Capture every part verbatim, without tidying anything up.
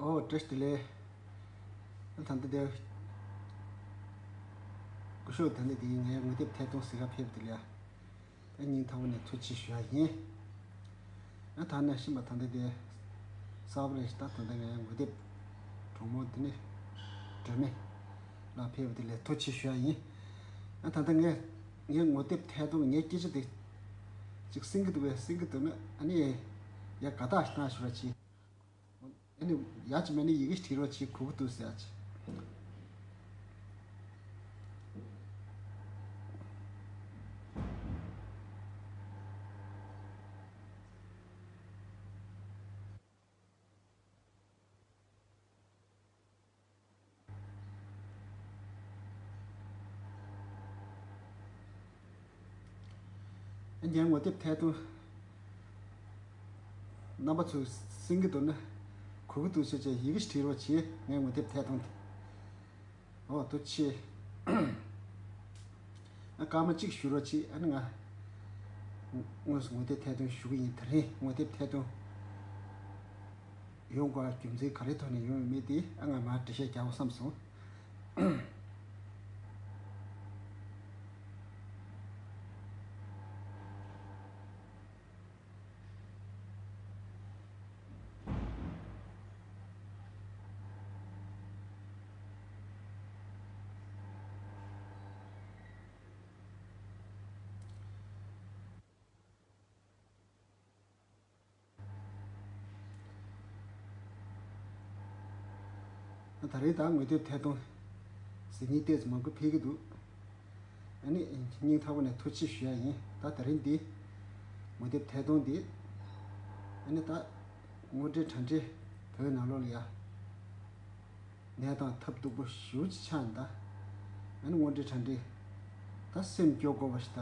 ཨོ་བཀྲ་ཤིས་བདེ་ལེགས། ད་ལྟ་དེ་སྐུ་ཞབས་ད་ལྟ་དེ་ངའི་ངོ་དེབ་ཐད་གཏོང་གཟིགས་ག་ཕེབས་དེ་ལ་ཡ། ད་སྙིང་ཐག་པ་ནས་ཐུགས་རྗེ་ཞུ་ཡ་ཡིན། ད་ད་ནས་ཤི་མ་ད་ལྟ་དེ་གསར་པ་རེད་ཤི། ད་ད་ལྟ་ངའི་ངོ་དེབ་གྲོགས་མོ་དེ་ནི་སྒྲོལ་མ་ལགས་ཕེབས་དེ་ལ་ཐུགས་རྗེ་ཞུ་ཡ་ཡིན། ད་ད་ངས་ངའི་ངོ་དེབ་ཐད་གཏོང་ངའི་སྐད་ཆ་དེ་ཅིག་གསན་གི་འདུག་པས། གསན་གི་འདུག་ན་ཨ་ནི་ཡ་དགའ་རྟགས་ཤིག་གནང་ཞུ་ར་ཆེ། ཨ་ནི་ཡག་ཅིག་མེད་ན་ཡི་གེ་བྲིས་རོགས་བྱེད། གོ་གི་འདུག་ཟེར་ཡག་ཅིག་ངའི་ངོ་དེབ་ཐད་གཏོང་རྣམ་པ་ཚོས་གསན་གྱི་འདུག་ན་གོ་གི་འདུག་ཟེར་བྱས་ཡི་གེ་ཞིག་བྲིས་རོགས་བྱེད། ངའི་ངོ་དེབ་ཐད་གཏོང་དེ། ཨོ་ཐུགས་རྗེ་ཆེ། ཨ་སྐར་མ་གཅིག་ཞུ་རོགས་བྱེད། ཨ་ནི་ང་དངོས་སུ་ངོ་དེབ་ཐད་གཏོང་ཞུ་གི་ཡིན། དེ་རིང་ངོ་དེབ་ཐད་གཏོང་ཡོང་དགོས་རྒྱུ་མཚན་ག་རེ་ཐོག་ནས་ཡོང་ཡོད་མེད་དེ་ཨ་ང་མར་འགྲེལ་བཤད་རྒྱག་དགོས་བསམ་སོང་། ད་རེས་ད་ངོ་དེབ་ཐད་གཏོང་ཟེར་མཁན་ཏོག་ཙམ་མང་པོ་ཕེབས་ཀྱི་འདུག་ཨ་ནི་སྙིང་ཐག་པ་ནས་ཐུགས་རྗེ་ཆེ་ཞུ་ཡ་ཡིན། ད་དེ་རིང་འདི་ངོ་དེབ་ཐད་གཏོང་འདི་ཨ་ནི་ད་དངོས་འབྲེལ་དྲ་འབྲེལ་བོད་ནང་ལོགས་ལ་ཡ་གནས་སྟངས་ཐབས་སྡུག་པོ་ཞེ་པོ་ཅིག་ཆགས་ནས་ད་ཨ་ནི་དངོས་འབྲེལ་དྲ་འབྲེལ་ད་སེམས་སྐྱོ་དགོས་པ་ཞིག་ད་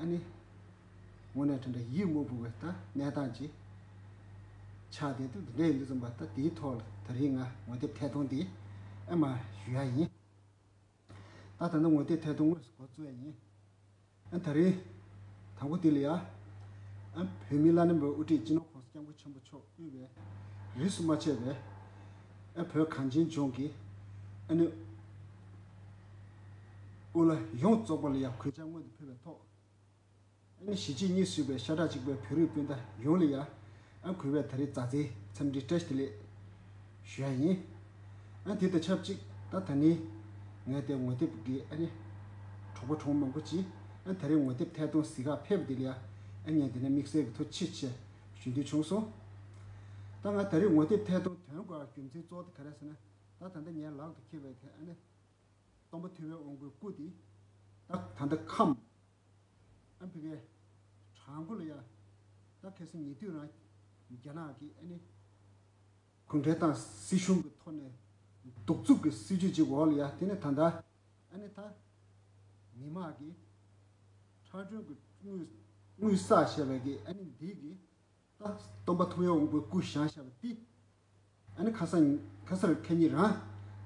ཨ་ནི། དངོས་གནས་དྲང་གནས་ཡིད་མུག་པོ་གི་ད་གནས་སྟངས་ཅིག་ཆགས་བསྡད་འདུག་འདི་འདྲ་ཡིན་དུས་ཙམ་པ་ད་དེའི་ཐོག་ལ་ད་རེས་ང་ངོ་དེབ་ཐད་གཏོང་འདི་ཨེ་མ་ཞུ་ཡ་ཡིན། ད་ད་ནི་ངོ་དེབ་ཐད་གཏོང་དངོས་སུ་འགོ་བཙུགས་ཡ་ཡིན། ཨ་ད་རེས་དང་པོ་དེ་ལ་ཡ། ཨ་བོད་མིའི་བླ་ན་མེད་པའི་དབུ་ཁྲིད་སྤྱི་ནོར་༸གོང་ས་༸སྐྱབས་མགོན་ཆེན་པོ་མཆོག་དབུས་པའི་རིས་སུ་མ་ཆད་པའི་ཨ་བོད་གངས་ཅན་ལྗོངས་ཀྱི་ཨ་ནི་དབུ་བླ་ཡོངས་རྫོགས་པ་ལ་ཡ་གུས་ཕྱག་སྔོན་དུ་ཕུལ་བའི་ཐོག་ཨ་ནི་གཞིས་བྱེས་གཉིས་སུ་ཡོད་པའི་ཤ་ཁྲག་གཅིག་པའི་བོད་རིགས་སྤུན་ཟླ་ཡོངས་ལ་ཡ། ཨ་གུས་པས་ད་རེས་མཛའ་བརྩེའི་འཚམས་འདྲི་བཀྲ་ཤིས་བདེ་ལེགས་ཞུ་ཡ་ཡིན། ཨ་དེ་དང་ཆབས་ཅིག་ད་ད་ནི་ངས་དེ་ངོ་དེབ་ཀྱི་ཨ་ནི་གྲོགས་པོ་གྲོགས་མོ་མང་པོ་ཅིག་ཨ་ད་རེས་ངོ་དེབ་ཐད་གཏོང་གཟིགས་ག་ཕེབས་པ་དེ་ལ་ཡ། ཨ་ངས་དེ་ནས་དམིགས་བསལ་གྱི་ཐུགས་རྗེ་ཆེ་ཞུ་འདོད་བྱུང་སོང་། ད་ང་ད་རེས་ངོ་དེབ་ཐད་གཏོང་དོན་དགོས་རྒྱུ་མཚན་གཙོ་བོ་དེ་ག་རེ་ཟེར་ན། ད་ད་ལྟ་ངའི་ལག་ཏུ་འཁྱེར་བའི་དེ་ཨ་ནི་སྟོན་པ་ཐུབ་པའི་དབང་པོའི་སྐུ་དེ་ད་ད་ལྟ་ཁམས། ཨ་ཕ་གིའི་བྲག་འགོ་ལ་ཡ། ད་ཁ་སང་ཉེ་དུས་རང་རྒྱ་ནག་གི་ཨ་ནི་གུང་ཁྲན་ཏང་སྲིད་གཞུང་གི་ཐོག་ནས་གདུག་རྩུབ་ཀྱི་སྲིད་བྱུས་ཅིག་འོག་ལ་ཡ། དེ་ནས་ད་ལྟ་ཨ་ནི་ད་མི་དམངས་ཀྱི་ཁྲག་དྲོན་གྱི་དངུལ་དངུལ་བསགས་བཞག་པའི་གི་ཨ་ནི་འདི་གི་ད་སྟོན་པ་ཐུབ་པའི་དབང་པོའི་སྐུ་བཞེངས་བཞག་པ་འདི། ཨ་ནི་ཁ་སང་ཁ་སང་ཁ་ཉིན་རང་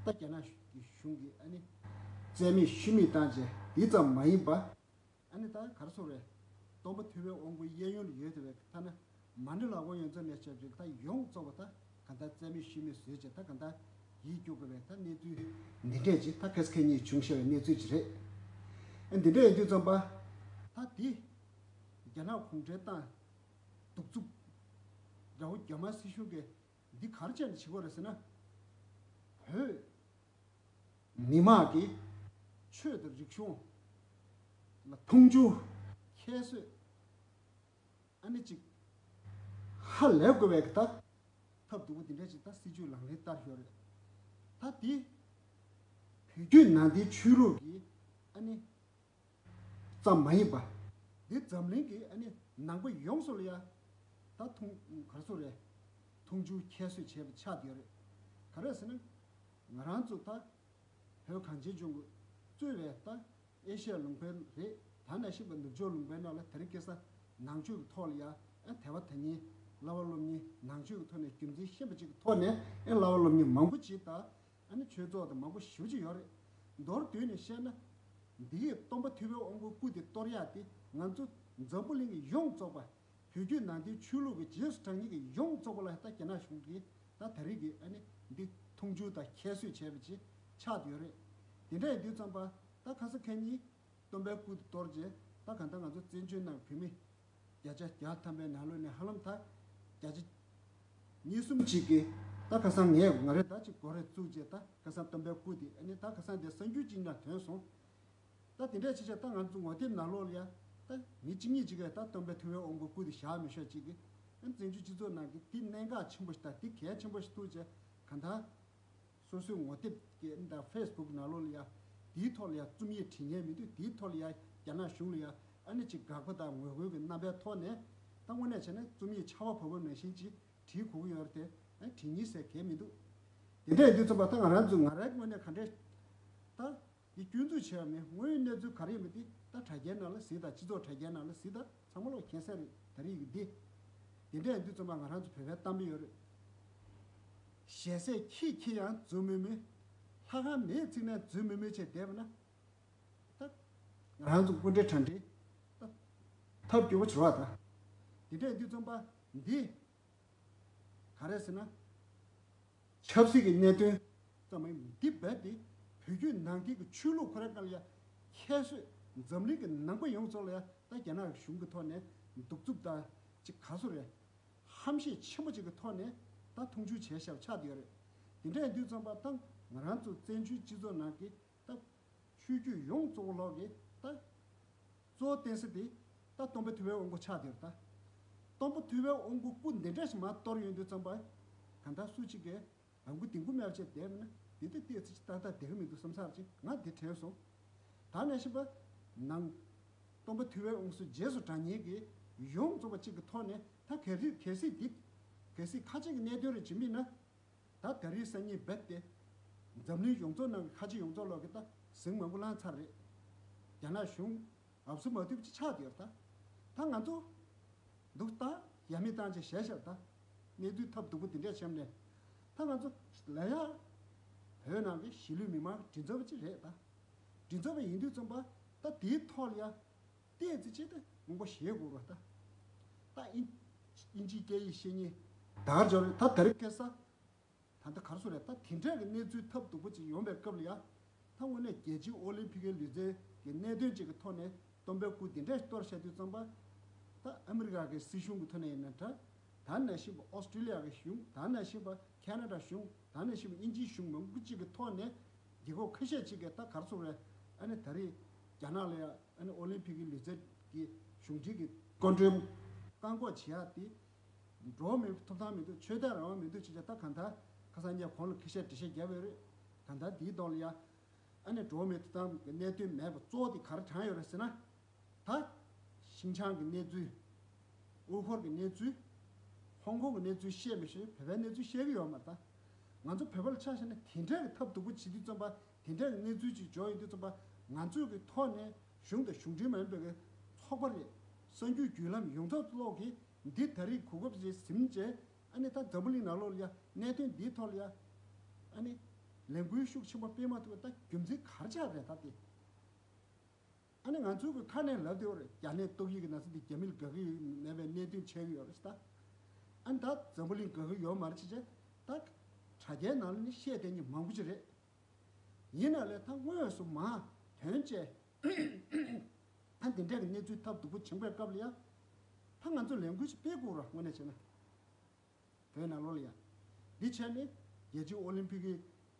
ད་རྒྱ་ནག་གི་གཞུང་གིས་ཨ་ནི་རྩ་མེད་ཤུལ་མེད་བཏང་བྱས། དེ་ཙམ་མ་ཡིན་པ་ཨ་ནི་ད་ག་རེ་ཟེར་རེད། སྟོན་པ་ཐུབ་པའི་དབང་པོའི་གཡས་གཡོན་ལ་ཡོད་བསྡད་པའི་ཐ་ན་མཎྜལ་ལག་པ་ཡོངས་རྫོགས་ནས་བྱས་པ་ཅིག་ད་ཡོངས་རྫོགས་པ་ད་ག་ད་རྩ་མེད་ཤུལ་མེད་བཟོས་བྱས། ད་ག་ད་ཡིད་སྐྱོ་དགོས་པའི་ད་གནས་ཚུལ་འདི་འདྲས་ཅིག་ད་ཁ་སང་ཁ་ཉིན་བྱུང་བཞག་པའི་གནས་ཚུལ་ཅིག་རེད། ཨ་འདི་འདྲས་ཡིན་དུས་ཙམ་པ་ད་འདི་རྒྱ་ནག་གུང་ཁྲན་ཏང་གདུག་རྩུབ་དགྲ་བོ་རྒྱ་དམར་སྲིད་གཞུང་གིས་འདི་ག་རེ་བྱས་ནས་བྱེད་དགོས་རེད་ཟེར་ན། བོད་མི་དམངས་ཀྱི་ཆོས་དང་རིག་གཞུང་ལ་མཐོང་ཆུང་ཁྱད་གསོད་ཨ་ནི་ཅིག་ཧ་ལས་དགོས་པའི་ད་ཐབས་སྡུག་པོ་འདི་འདྲ་ཅིག་ད་སྲིད་བྱུས་ལག་ལེན་བསྟར་ཡོད་རེད། ད་འདི་བོད་བརྒྱུད་ནང་བསྟན་ཆོས་ལུགས་ཀྱི་ཨ་ནི་ཙམ་མ་ཡིན་པ། འདི་འཛམ་གླིང་གི་ཨ་ནི་ནང་པ་ཡོངས་སུ་ལ་ཡ་ད་མཐོང་ག་རེ་ཟེར་རེད། མཐོང་ཆུང་ཁྱད་གསོད་བྱས་པ་ཆགས་བསྡད་ཡོད་རེད། ག་རེ་ཟེར་ན། ང་རང་ཚོ་ད་བོད་གངས་ཅན་ལྗོངས་ཀྱི་གཙོས་པའི་ད་ཨེ་ཤ་ཡ་ལུང་པ་རེད། ད་ནང་བཞིན་པ་ནུབ་ཕྱོགས་ལུང་པའི་ནང་ལ་དེ་རིང་ཁ་སང་ནང་ཆོས་ཀྱི་ཐོག་ལ་ཡ། ཨ་དད་པ་དད་གཉིས་བསླབ་པ་སློབ་གཉིས་ནང་ཆོས་ཀྱི་ཐོག་ནས་རྒྱུ་མཚན་ཤེས་པ་ཅིག་གི་ཐོག་ནས་ཨ་བསླབ་པ་སློབ་གཉིས་མང་པོ་ཅིག་ད། ཨ་ནི་ཆོས་ཚོགས་དང་མང་པོ་ཞེ་པོ་ཅིག་ཡོད་རེད། མདོར་བསྡུས་ནས་བཤད་ན། འདི་ཡི་སྟོན་པ་ཐུབ་པའི་དབང་པོའི་སྐུ་དེ་གཏོར་ཡག་དེ་ང་ཚོ་འཛམ་བུ་གླིང་གི་ཡོངས་རྫོགས་པ། བོད་བརྒྱུད་ནང་བསྟན་ཆོས་ལུགས་ཀྱི་རྗེས་སུ་འབྲང་མཁན་གྱི་ཡོངས་རྫོགས་པ་ལ་ད་རྒྱ་ནག་གཞུང་གིས་ ད་ད་རེས་ཀྱི་ཨ་ནི་འདི་མཐོང་ཆུང་དང་ཁྱད་གསོད་བྱས་པ་ཅིག་ཆགས་བསྡད་ཡོད་རེད། དེ་འདྲ་ཡིན་དུས་ཙམ་པ་ད་ཁ་སང་ཁ་ཉིན་སྟོན་པའི་སྐུ་དེ་གཏོར་རྗེས་ད་གང་ལྟར་ང་ཚོ་བཙན་བྱོལ་ནང་བོད་མི་བརྒྱ་ཆ་བརྒྱ་ཐམ་པའི་ནང་ལོགས་ནས་ཧ་ལམ་ད་བརྒྱ་ཆ་གཉིས་གསུམ་ཅིག་གིས་ད་ཁ་སང་ངས་ང་རེ་ད་ཅིག་གོ་རེ་བཙུགས་རྗེས་ད་ཁ་སང་སྟོན་པའི་སྐུ་དེ་ཨ་ནི་ད་ཁ་སང་དེ་གསར་འགྱུར་ཅིག་ནང་ཐོན་སོང་། ད་དེ་འདྲ་བྱས་བྱས་ད་ང་ཚོ་ངོ་དེབ་ནང་ལོགས་ལ་ཡ་ད་མི་གཅིག་གཉིས་ཅིག་གིས་ད་སྟོན་པའི་ཐུབ་པའི་དབང་པོ་སྐུ་དེ་བཞག་མི་ཤོག་ཅིག་གིས་ཨ་ནི་བཙན་བྱོལ་སྤྱི་ཚོགས་ནང་གི་དེ་གནད་འགག་ཆེན་པོ་ཞིག་དང་དེ་གལ་ཆེན་པོ་ཞིག་ཐུག་བྱས་གང་ལྟར། སོ་སོའི་ངོ་དེབ་ཀྱི་ད་ཕེ་སི་བུག་ནང་ལོགས་ལ་ཡ། དེའི་ཐོག་ལ་ཡ་རྩོམ་ཡིག་བྲིས་མཁན་མི་འདུག་དེའི་ཐོག་ལ་ཡ་རྒྱ་ནག་གཞུང་ལ་ཡ་ཨ་ནི་ཅིག་དགག་པ་དང་ངོ་རྒོལ་གྱི་རྣམ་པའི་ཐོག་ནས་ད་དངོས་གནས་བྱས་ན་རྩོམ་ཡིག་ཆར་པ་བབས་པ་ནང་བཞིན་ཅིག་བྲིས་དགོས་ཀྱི་ཡོད་རེད་དེ་ཨ་བྲིས་ཉེས་ཟེར་གལ་མི་འདུག་དེ་འདྲ་ཡིན་དུས་ཙམ་པ་ད་ང་རང་ཚོ་ང་རང་གི་ངོས་ནས་ག་འདྲས་ད། འདི་སྐྱོན་འཛུགས་བྱས་པ་མིན་དངོས་ཡོད་གནས་ཚུལ་ག་རེ་ཡིན་པ་འདི་ད་དྲ་རྒྱའི་ནང་ལ་གཟིགས་དང་སྤྱི་ཚོགས་དྲ་རྒྱའི་ནང་ལ་གཟིགས་དང་ཚང་མ་ལོག་མཁྱེན་གསལ་རེད་ད་རེས་ཀྱི་འདི། དེ་འདྲ་ཡིན་དུས་ཙམ་པ་ང་རང་ཚོ་བོད་པའི་གཏམ་དཔེ་ཡོད་རེད། ཞལ་ཟས་ཁྱིས་ཁྱི་ཡང་འཛུམ་མུལ་མུལ། ལྷ་ཁང་མེད་ཚིག་ན་འཛུམ་མུལ་མུལ་བྱས་བསྡད་པ་ན། ད་ང་རང་ཚོ་སྐུ་འདྲ་གྲངས་འདྲའི་ད་ཐབས་སྐྱོ་བོ་བྱེད་པ་ད། དེ་འདྲ་ཡིན་དུས་ཙམ་པ་འདི། ག་རེ་ཟེར་ན། ཆབ་སྲིད་ཀྱི་གནད་དོན་ཙམ་མ་ཡིན་འདི་རྦད་དེ་བོད་བརྒྱུད་ནང་བསྟན་གྱི་ཆོས་ལུགས་ཁོ་རའི་སྒང་ལ་ཡ་ཁྱད་གསོད། འཛམ་གླིང་གི་ནང་པ་ཡོངས་རྫོགས་ལ་ཡ་ད་རྒྱ་ནག་གཞུང་གི་ཐོག་ནས་གདུག་རྩུབ་དང་ཅིག་ག་སོ་རེད། ཧམ་ཤེད་ཆེན་པོ་ཅིག་གི་ཐོག་ནས་ད་མཐོང་ཆུང་བྱས་བཞག་ཆགས་བསྡད་ཡོད་རེད། དེ་འདྲ་ཡིན་དུས་ཙམ་པ་ད་ང་རང་ཚོ་བཙན་བྱོལ་སྤྱི་ཚོགས་ནང་གི་ད་ཆོས་བརྒྱུད་ཡོངས་གཙོ་བོ་ལོག་གི་ད། གཙོ་བོ་བསྟན་ས་དེ་ད་སྟོན་པ་ཐུབ་པའི་དབང་པོ་ཆགས་བསྡད་ཡོད་ད། སྟོན་པ་ཐུབ་པའི་དབང་པོ་སྐུ་འདི་འདྲ་ཞིག་མར་གཏོར་ཡོང་དུས་ཙམ་པ། གང་ལྟར་སུ་གཅིག་གིས་ལམ་གུ་ལྡིང་གུ་མེད་པ་བྱས་བསྡད་མིན་ན་འདི་ལྟ་བལྟས་ཚེ་ཅིག་ཏག་ཏག་བསྡད་ཀྱི་མི་འདུག་བསམ་ཚར་ཅིག་ང་འདི་དྲན་སོང་། ད་ནང་བཞིན་པ། ནང་སྟོན་པ་ཐུབ་པའི་དབང་སུ་རྗེས་སུ་འབྲང་མཁན་གྱི་ཡོངས་རྫོགས་པ་གཅིག་གི་ཐོག་ནས་ད་གལ་སྲིད་གལ་སྲིད་འདི། གལ་སྲིད་ཁ་ཆེ་གི་གནད་དོན་རེ་བྱེད་མིན་ན། ད་ད་རེས་སང་ཉིན་རྦད་དེ། འཛམ་གླིང་ཡོངས་རྫོགས་ནང་གི་ཁ་ཆེ་ཡོངས་རྫོགས་ལོག་གི་ད་ཟིང་མང་པོ་ལངས་ཚར་རེད། རྒྱ་ནག་གཞུང་ཨབ་སུ་མ་ཐུབ་ཅིག་ཆགས་བསྡད་ཡོད་ད། ད་ང་ཚོ་འདུག་ད་ཡ་མི་བཏང་ཅིག་ཞལ་ཤར་ད། གནས་ཚུལ་ཐབས་སྡུག་པོ་འདི་འདྲས་བྱས་ནས་ད་ང་ཚོ་ལ་ཡ་བོད་ནང་གི་གཞིས་ལུས་མི་མང་མགྲིན་ཚབ་པ་ཅིག་རེད་ད། མགྲིན་ཚབ་པ་ཡིན་དུས་ཙམ་པ་ད་དེའི་ཐོག་ལ་ཡ་བལྟས་ཚེ་ཅིག་ད་མང་པོ་ཞེད་དགོས་ར་ད། ད་ཨིན་ཨིན་ཇིའི་སྐད་ཡིག་ཤེས་མཁན་དར་འབྱོར་ད་དར་སྐད་ས། ད་ལྟ་གར་སོང་རེད་ད་དེ་འདྲས་ཀྱི་གནས་ཚུལ་ཐབས་སྡུག་པོ་ཅིག་ཡོང་པའི་སྐབས་ལ་ཡ། ད་དངོས་གནས་རྒྱལ་སྤྱིའི་ཨོ་ལིམ་ཕིག་གི་ལུས་རྩལ་གྱི་གནད་དོན་ཅིག་གི་ཐོག་ནས་སྟོན་པའི་སྐུ་འདི་འདྲས་གཏོར་བཞག་དུས་ཙམ་པ། ད་ཨ་མི་རི་ཀ་གི་སྲིད་གཞུང་གི་ཐོག་ནས་ཡིན་ན་འདྲ། ད་ནང་བཞིན་པ་ཨོ་སི་ཀྲི་ལི་ཡ་གི་གཞུང་ད་ནང་བཞིན་པ་ཁེ་ན་ཌ་གཞུང་ད་ནང་བཞིན་པ་དབྱིན་ཇིའི་གཞུང་མང་པོ་ཅིག་གི་ཐོག་ནས་རྒྱལ་ཁབ་ཁ་ཤས་ཅིག་གིས་ད་གར་སོང་རེད། ཨ་ནི་ད་རེས་རྒྱ་ནག་ལ་ཡ་ཨ་ནི་ཨོ་ལིམ་ཕིག་གི་ལུས་རྩལ་གྱི་གཞུང་འབྲེལ་གྱི་སྐུ་མགྲོན་བཀག་འགོག་བྱེད་ཡ་དེ། འགྲོ་བ་མིའི་ཐོབ་ཐང་མི་འདུག་ཆོས་དད་རང་དབང་མི་འདུག་ཅེས་བྱས་ད་གང་ལྟར་ཁ་སང་ཉིན་གོང་ལ་ཁ་ཤས་འགྲེལ་བཤད་བརྒྱབ་ཡོད་རེད། གང་ལྟར་འདིའི་ཐོག་ལ་ཡ། ཨ་ནི་འགྲོ་བ་མིའི་ཐོབ་ཐང་གི་གནད་དོན་མེད་པ་གཙོ་བོ་དེ་ག་རེ་དྲངས་ཡོད་རེད་ཟེར་ན། ད། ཤིང་ཅང་གི་གནས་ཚུལ། ཨུ་ཧོར་གྱི་གནས་ཚུལ། ཧོང་ཀོང་གི་གནས་ཚུལ་བཤད་མི་ཤེས་བོད་པའི་གནས་ཚུལ་བཤད་ཀྱི་ཡོད་མ་རེད་ད། ང་ཚོ་བོད་པ་ལ་ཆ་བཞག་ན་དེ་འདྲའི་གི་ཐབས་སྡུག་པོ་བྱེད་དུས་ཙམ་པ་དེ་འདྲའི་གི་གནས་ཚུལ་ཅིག་འབྱོར་ཡོང་དུས་ཙམ་པ་ང་ཚོའི་གི་ཐོག་ནས་གཞུང་དང་གཞུང་འབྲེལ་མ་ཡིན་པའི་གི་ཚོགས་པ་རེད། གསར་འགྱུར་བརྒྱུད་ལམ་ཡོངས་རྫོགས་ཀློག་གིས། འདི་ད་རེས་གོ་སྐབས་ཅིག་ཟིན་རྗེས་ཨ་ནི་ད་འཛམ་བུ་གླིང་ནང་ལོགས་ལ་ཡ་གནད་དོན་འདིའི་ཐོག་ལ་ཡ་ཨ་ནི་ལས་འགུལ་ཤུགས་ཆེན་པོ་སྤེལ་མ་ཐུབ་པ་ད་རྒྱུ་མཚན་ག་རེ་ཆགས་རེད་ད་དེ། ཨ་ནི་ང་ཚོའི་གི་ཁ་ནས་ལབ་བསྡད་ཡོད་རེད། རྒྱ་ནད་ཏོག་དབྱིབས་ཀྱི་ན་ཚ་འདི་རྒྱ་མིར་དགའ་གི་མེད་པའི་གནད་དོན་ཆགས་ཀྱི་ཡོད་རེད་ད། ཨ་ནི་ད་འཛམ་བུ་གླིང་དགའ་གི་ཡོད་མ་རེད་ཅེས་བྱས་ད་དྲ་རྒྱའི་ནང་ལ་ནི་བཤད་བསྡད་མཁན་མང་པོ་ཅིག་རེད། ཡིན་ན་ལས་ད་དངོས་སུ་མ་དོན་བཅས་ད་འདི་འདྲའི་གི་གནས་ཚུལ་ཐབས་སྡུག་པོ་བྱུང་བའི་སྐབས་ལ་ཡ། ད་ང་ཚོ་ལས་འགུལ་ཞིག་སྤེལ་དགོས་ར་དངོས་གནས་བྱས་ན། བོད་ནང་ལོགས་ལ་ཡ། འདི་བྱས་ནས་རྒྱལ་སྤྱིའི་ཨོ་ལིམ་ཕིག་གི་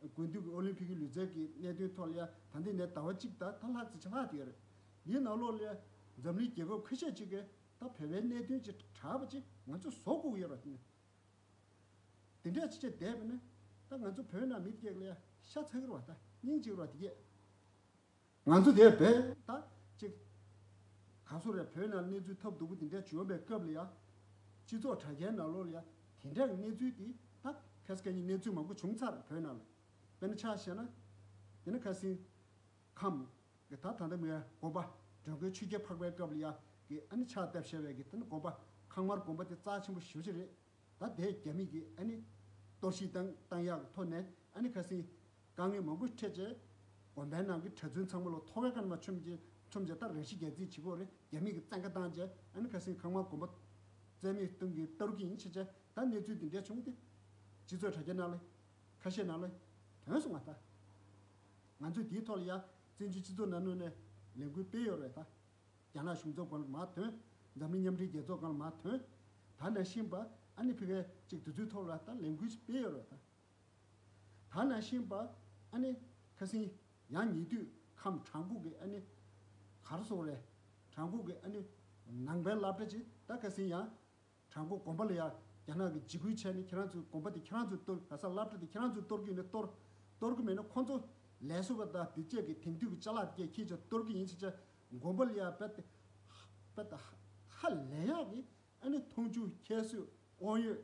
དགུན་དུས་ཀྱི་ཨོ་ལིམ་ཕིག་གི་ལུས་རྩལ་གྱི་གནད་དོན་ཐོག་ལ་ཡ་ད་འདི་ནས་ཟླ་བ་གཅིག་དང་ད་ལྷག་ཙམ་ཅིག་ལྷག་བསྡད་ཡོད་རེད། འདིའི་ནང་ལོགས་ལ་ཡ་འཛམ་གླིང་རྒྱལ་ཁབ་ཁ་ཤས་ཅིག་གིས་ད་བོད་པའི་གནད་དོན་ཅིག་དྲག་པ་ཅིག་ང་ཚོ་བཟོ་དགོས་ཀྱི་ཡོད་རེད་དེ། དེ་འདྲས་ཅིག་བྱས་བསྡད་པ་ན་ད་ང་ཚོ་བོད་ནང་མི་དེ་གས་ལ་ཡ་ཤ་ཚ་གི་རེད་བ། ད་སྙིང་རྗེ་གི་རེད་བ་དེ་གས། ང་ཚོ་དེ་བས་ད་ཅིག་ག་སོ་རེད། བོད་ནང་གནས་ཚུལ་ཐབས་སྡུག་པོ་དེ་འདྲ་བྱུང་བའི་སྐབས་ལ་ཡ། སྤྱི་ཚོགས་དྲ་རྒྱའི་ནང་ལོགས་ལ་ཡ་དེ་འདྲ་གི་གནས་ཚུལ་དེ་ད་ཁ་སང་ཉིན་གནས་ཚུལ་མང་པོ་བྱུང་ཚར་བོད་ནང་ལ། དཔེར་ན་ཆ་བཞག་ན། དེ་ནི་ཁ་སང་ཁམས་ཀྱི་ད་ད་ལྟ་མི་དགོན་པ་མགྲོན་ཁང་ཆུ་རྐྱལ་འཕགས་པའི་སྐབས་ལ་ཡ་གི་ཨ་ནི་ཕྱག་བཏབ་བཞག་པའི་གི་དེ་ནི་དགོན་པ་ཁང་དམར་དགོན་པ་དེ་རྩ་ཆེན་པོ་ཞེ་པོ་ཅིག་རེད། ད་དེ་རྒྱ་མི་གིས་ཨ་ནི་གཏོར་བཤིག་བཏང་བཏང་ཡག་གི་ཐོག་ནས་ཨ་ནི་ཁ་སང་དཀའ་ངལ་མང་པོ་འཕྲད་རྗེས་དགོན་པའི་ནང་གི་གྲྭ་བཙུན་ཚང་མ་ལ་ཐོ་གའི་ཁ་ནས་མར་མཆོངས་རྗེས་མཆོངས་རྗེས་ད་ར་ཤི་རྒྱག་རྩིས་བྱེད་ཀྱི་ཡོད་རེད། རྒྱ་མི་གིས་བཙན་བཀའ་བཏང་རྗེས་ཨ་ནི་ཁ་སང་ཁང་དམར་དགོན་པ་རྩ་མེད་གཏོང་གི་གཏོར་གི་ཡིན་ཞེས་བྱས་ད་གནས་ཚུལ་འདི་འདྲ་བྱུང་སྟེ། སྤྱི་ཚོགས་དྲ་རྒྱ་ནང་ལ་ཁ་ཤས་ནང་ལ་ཐོན་སོང་བ་ད། ང་ཚོས་དེའི་ཐོག་ལ་ཡ་བཙན་བྱོལ་སྤྱི་ཚོགས་ནང་ནང་ནས་ལས་འགུལ་སྤེལ་ཡོད་རེད་ད། རྒྱ་ནག་གཞུང་ཚབ་སྒང་ལ་མར་ཐོན། འཛམ་གླིང་མཉམ་འབྲེལ་རྒྱལ་ཚོགས་སྒང་ལ་མར་ཐོན། ད་ནང་བཞིན་པ་ཨ་ནི་ཕ་གིའི་ཅིག་དེ་ཚོའི་ཐོག་ལ་ད་ལས་འགུལ་ཞིག་སྤེལ་ཡོད་རེད་ད། ད་ནང་བཞིན་པ་ཨ་ནི་ཁ་སང་ཡང་ཉེ་དུས་ཁམས་བྲག་འགོ་གི་ཨ་ནི་ག་རེ་ཟེར་དགོས་རེད། བྲག་འགོ་གི་ཨ་ནི་ནང་པའི་སློབ་གྲྭ་ཅིག་ད་ཁ་སང་ཡང་བྲག་འགོ་དགོན་པ་ལ་ཡ་རྒྱ་ནག་གིས་འཇིགས་སྐུལ་བྱས་ནས་ཁྱེད་རང་ཚོའི་དགོན་པ་དེ་ཁྱེད་རང་ཚོས་གཏོར། ག་ས་སློབ་གྲྭ་དེ་ཁྱེད་རང་ཚོས་གཏོར་གི་ཡིན་ན་གཏོར། གཏོར་གི་མེད་ན་ཁོང་ཚོ་ལས་བཟོ་བ་དང་དེ་བཅས་ཀྱི་དེང་དུས་ཀྱི་ཅ་ལག་དེ་གས་ཁྱེད་ཚོས་གཏོར་གི་ཡིན་ཟེར་བྱས་དགོན་པ་ལ་ཡ་རྦད་དེ་རྦད་དེ་ཧ་ལས་ཡག་གི་ཨ་ནི་མཐོང་ཆུང་ཁྱད་གསོད་དབང་ཡོད་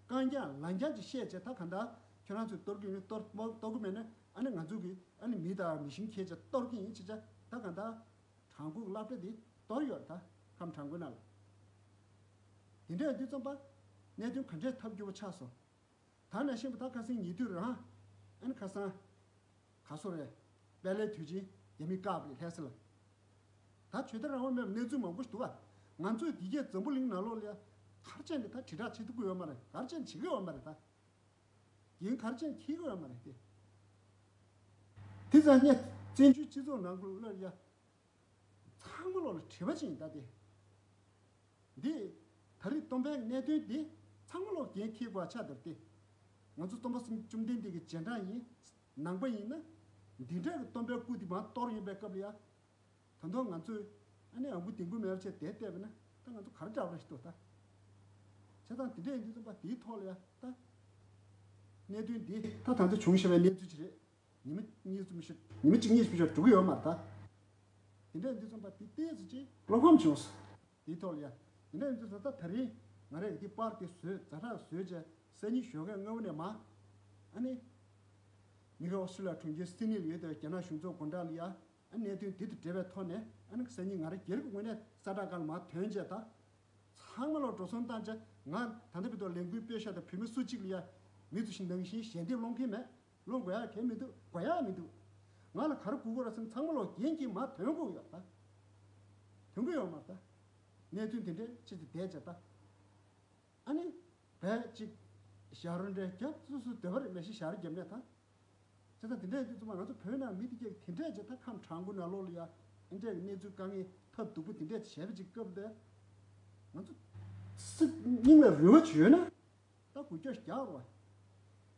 རྐང་རྐྱང་ལང་རྐྱང་ཅིག་བཤད་བྱས། ད་གང་ལྟར་ཁྱེད་རང་ཚོས་གཏོར་གི་ཡོད་ན་གཏོར། གཏོར་གི་མེད་ན་ཨ་ནི་ང་ཚོ་གི་ཨ་ནི་མི་དང་མི་ཤིང་ཁྱེར་བྱས་གཏོར་གི་ཡིན་ཟེར་བྱས། ད་གང་ལྟར་བྲག་འགོ་གི་སློབ་གྲྭ་འདི་གཏོར་ཡོད་རེད་ད། ཁམས་བྲག་འགོ་ནང་ལ། དེ་འདྲ་ཡིན་དུས་ཙམ་པ་གནད་དོན་ག་འདྲས་ཐབས་སྐྱོ་པོ་ཆགས་སོང་། ད་ནང་བཞིན་པ་ད་ཁ་སང་ཉེ་དུས་རང་ཨ་ནི་ཁ་སང་ག་སོ་རེད། དཔལ་ལྷའི་དུས་ཆེན་རྒྱ་མིས་བཀག་པ་རེད་ལྷ་ས་ལ། ད་ཆོས་དད་རང་དབང་མེད་པའི་གནས་ཚུལ་མང་པོ་ཞིག་འདུག་ག་ང་ཚོས་འདི་གའི་འཛམ་བུ་གླིང་ནང་ལོགས་ལ་ཡ་ག་རེ་བྱས་ནས་ད་དྲིལ་བསྒྲགས་བྱེད་ཐུབ་ཀྱི་ཡོད་མ་རེད། ག་རེ་བྱས་ནས་བྱེད་ཀྱི་ཡོད་མ་རེད་ད། འགན་ག་རེ་བྱས་ནས་འཁྱེར་གྱི་ཡོད་མ་རེད་དེ། དེ་ཙང་ངས་བཙན་བྱོལ་སྤྱི་ཚོགས་ནང་ལོགས་ལ་ཡ་ཚང་མ་ལོག་ལ་དྲི་བ་ཅིག་ཡིན་ད་དེ། འདི་ད་རེས་སྟོན་པའི་གནད་དོན་འདི་ཚང་མ་ལོག་འགན་འཁྱེར་དགོས་ཆགས་འདུག་སྟེ། ང་ཚོ་སྟོན་པ་སེམས་བཅོམ་ལྡན་འདས་ཀྱི་རྗེས་འབྲང་ཡིན། ནང་པ་ཡིན་ན་འདི་འདྲ་གི་སྟོན་པའི་སྐུ་འདི་མར་གཏོར་ཡོང་པའི་སྐབས་ལ་ཡ། ད་དུང་ང་ཚོས་ཨ་ནི་ཨ་ཁུ་དིང་པོ་མེད་པ་བྱས་དེ་བལྟས་པ་ན་ད་ང་ཚོ་ག་རེ་འདྲ་བ་ཞིག་འདུག་ད། བྱས་ཙང་དེ་འདྲ་ཡིན་དུས་ཙམ་པ་དེའི་ཐོག་ལ་ཡ་ད་གནད་དོན་འདི་ད་ད་ལྟ་བྱུང་བཞིན་པའི་གནས་ཚུལ་ཅིག་རེད། ཉི་མ་གཉིས་གསུམ་ཤོར། ཉི་མ་གཅིག་གཉིས་ཤོར་འགྲོ་གི་ཡོད་མ་རེད་ད། དེ་འདྲ་ཡིན་དུས་ཙམ་པ་དེ་ཏོག་ཙམ་ཅིག་བློ་ཕམ་བྱུང་སོང་། དེའི་ཐོག་ལ་ཡ། དེ་འདྲ་ཡིན་དུས་ཙམ་ད་ད་རིང་ང་རས་དེ་པར་དེ་བཟོས། ཛ་དྲག་བཟོས་བྱས་སང་ཉིན་ཞོགས་ཀས་སྔ་པོ་ནས་མར་ཨ་ནི་མི་རེ་ཨོ་སི་ཀྲི་ལི་ཡ་གྲོང་ཁྱེར་སིད་ནི་ལ་ཡོད་དེ་རྒྱ་ནག་གཞུང་ཚབ་སྒོ་འགྲམ་ལ་ཡ། ཨ་གནད་དོན་དེ་དང་འབྲེལ་བའི་ཐོག་ནས་ཨ་ནི་སང་ཉིན་ང་རང་སྒེར་གྱི་ངོས་ནས་གསལ་བསྒྲགས་སྒང་ལ་མར་ཐོན་བྱས་ད། ཚང་མ་ལ་འགྲོ་སོང་བཏང་བྱས། ང་ད་ལྟ་བར་དུ་ལས་འགུལ་སྤེལ་ཤག་དང་བོད་མི་སུ་གཅིག་ལ་ཡ་མི་ཚོ་བཞིན་ནང་བཞིན་ཞལ་འདེབས་སློང་མཁན་མེད། སློང་དགོས་ཡག་གང་མི་འདུག་དགོས་ཡག་མི་འདུག་ང་ལ་ག་རེ་དགོས་ཀྱི་རེད་བསམ། ཚང་མ་ལ་འགན་འཁྱེར་མར་ཐོན་དགོས་ཀྱི་ཡོད་ད། ཐོན་གྱི་ཡོད་མ་རེད་ད། གནད་དོན་དེ་འདྲའི་ཆེད་དུ་བསྡད་བྱས་ད། ཨ་ནི་བས་ཅིག་ཞག་རོ་འདྲའི་རྒྱབ། སོ་སོའི་འདོད་པ་རེད། མ་གཞི་ཞག་རེ་རྒྱབ་ནས་ད། བྱས་ཙང་དེ་འདྲ་ཡིན་དུས་ཙམ་པ་ང་ཚོ་བོད་ནང་མི་དེ་གས་དེ་འདྲས་བྱས་ད་ཁམས་བྲག་འགོ་ནང་ལོགས་ལ་ཡ་ཨ་འདྲས་ཀྱི་གནས་ཚུལ་དཀའ་ངལ་ཐབས་སྡུག་པོ་དེ་འདྲས་བྱས་པ་ཅིག་སྐབས་དེ། ང་ཚོ་སེམས་སྙིང་ལ་རེ་བ་ཅིག་ཡོད་ན་ད་འགུལ་སྐྱོད་རྒྱག་རོགས།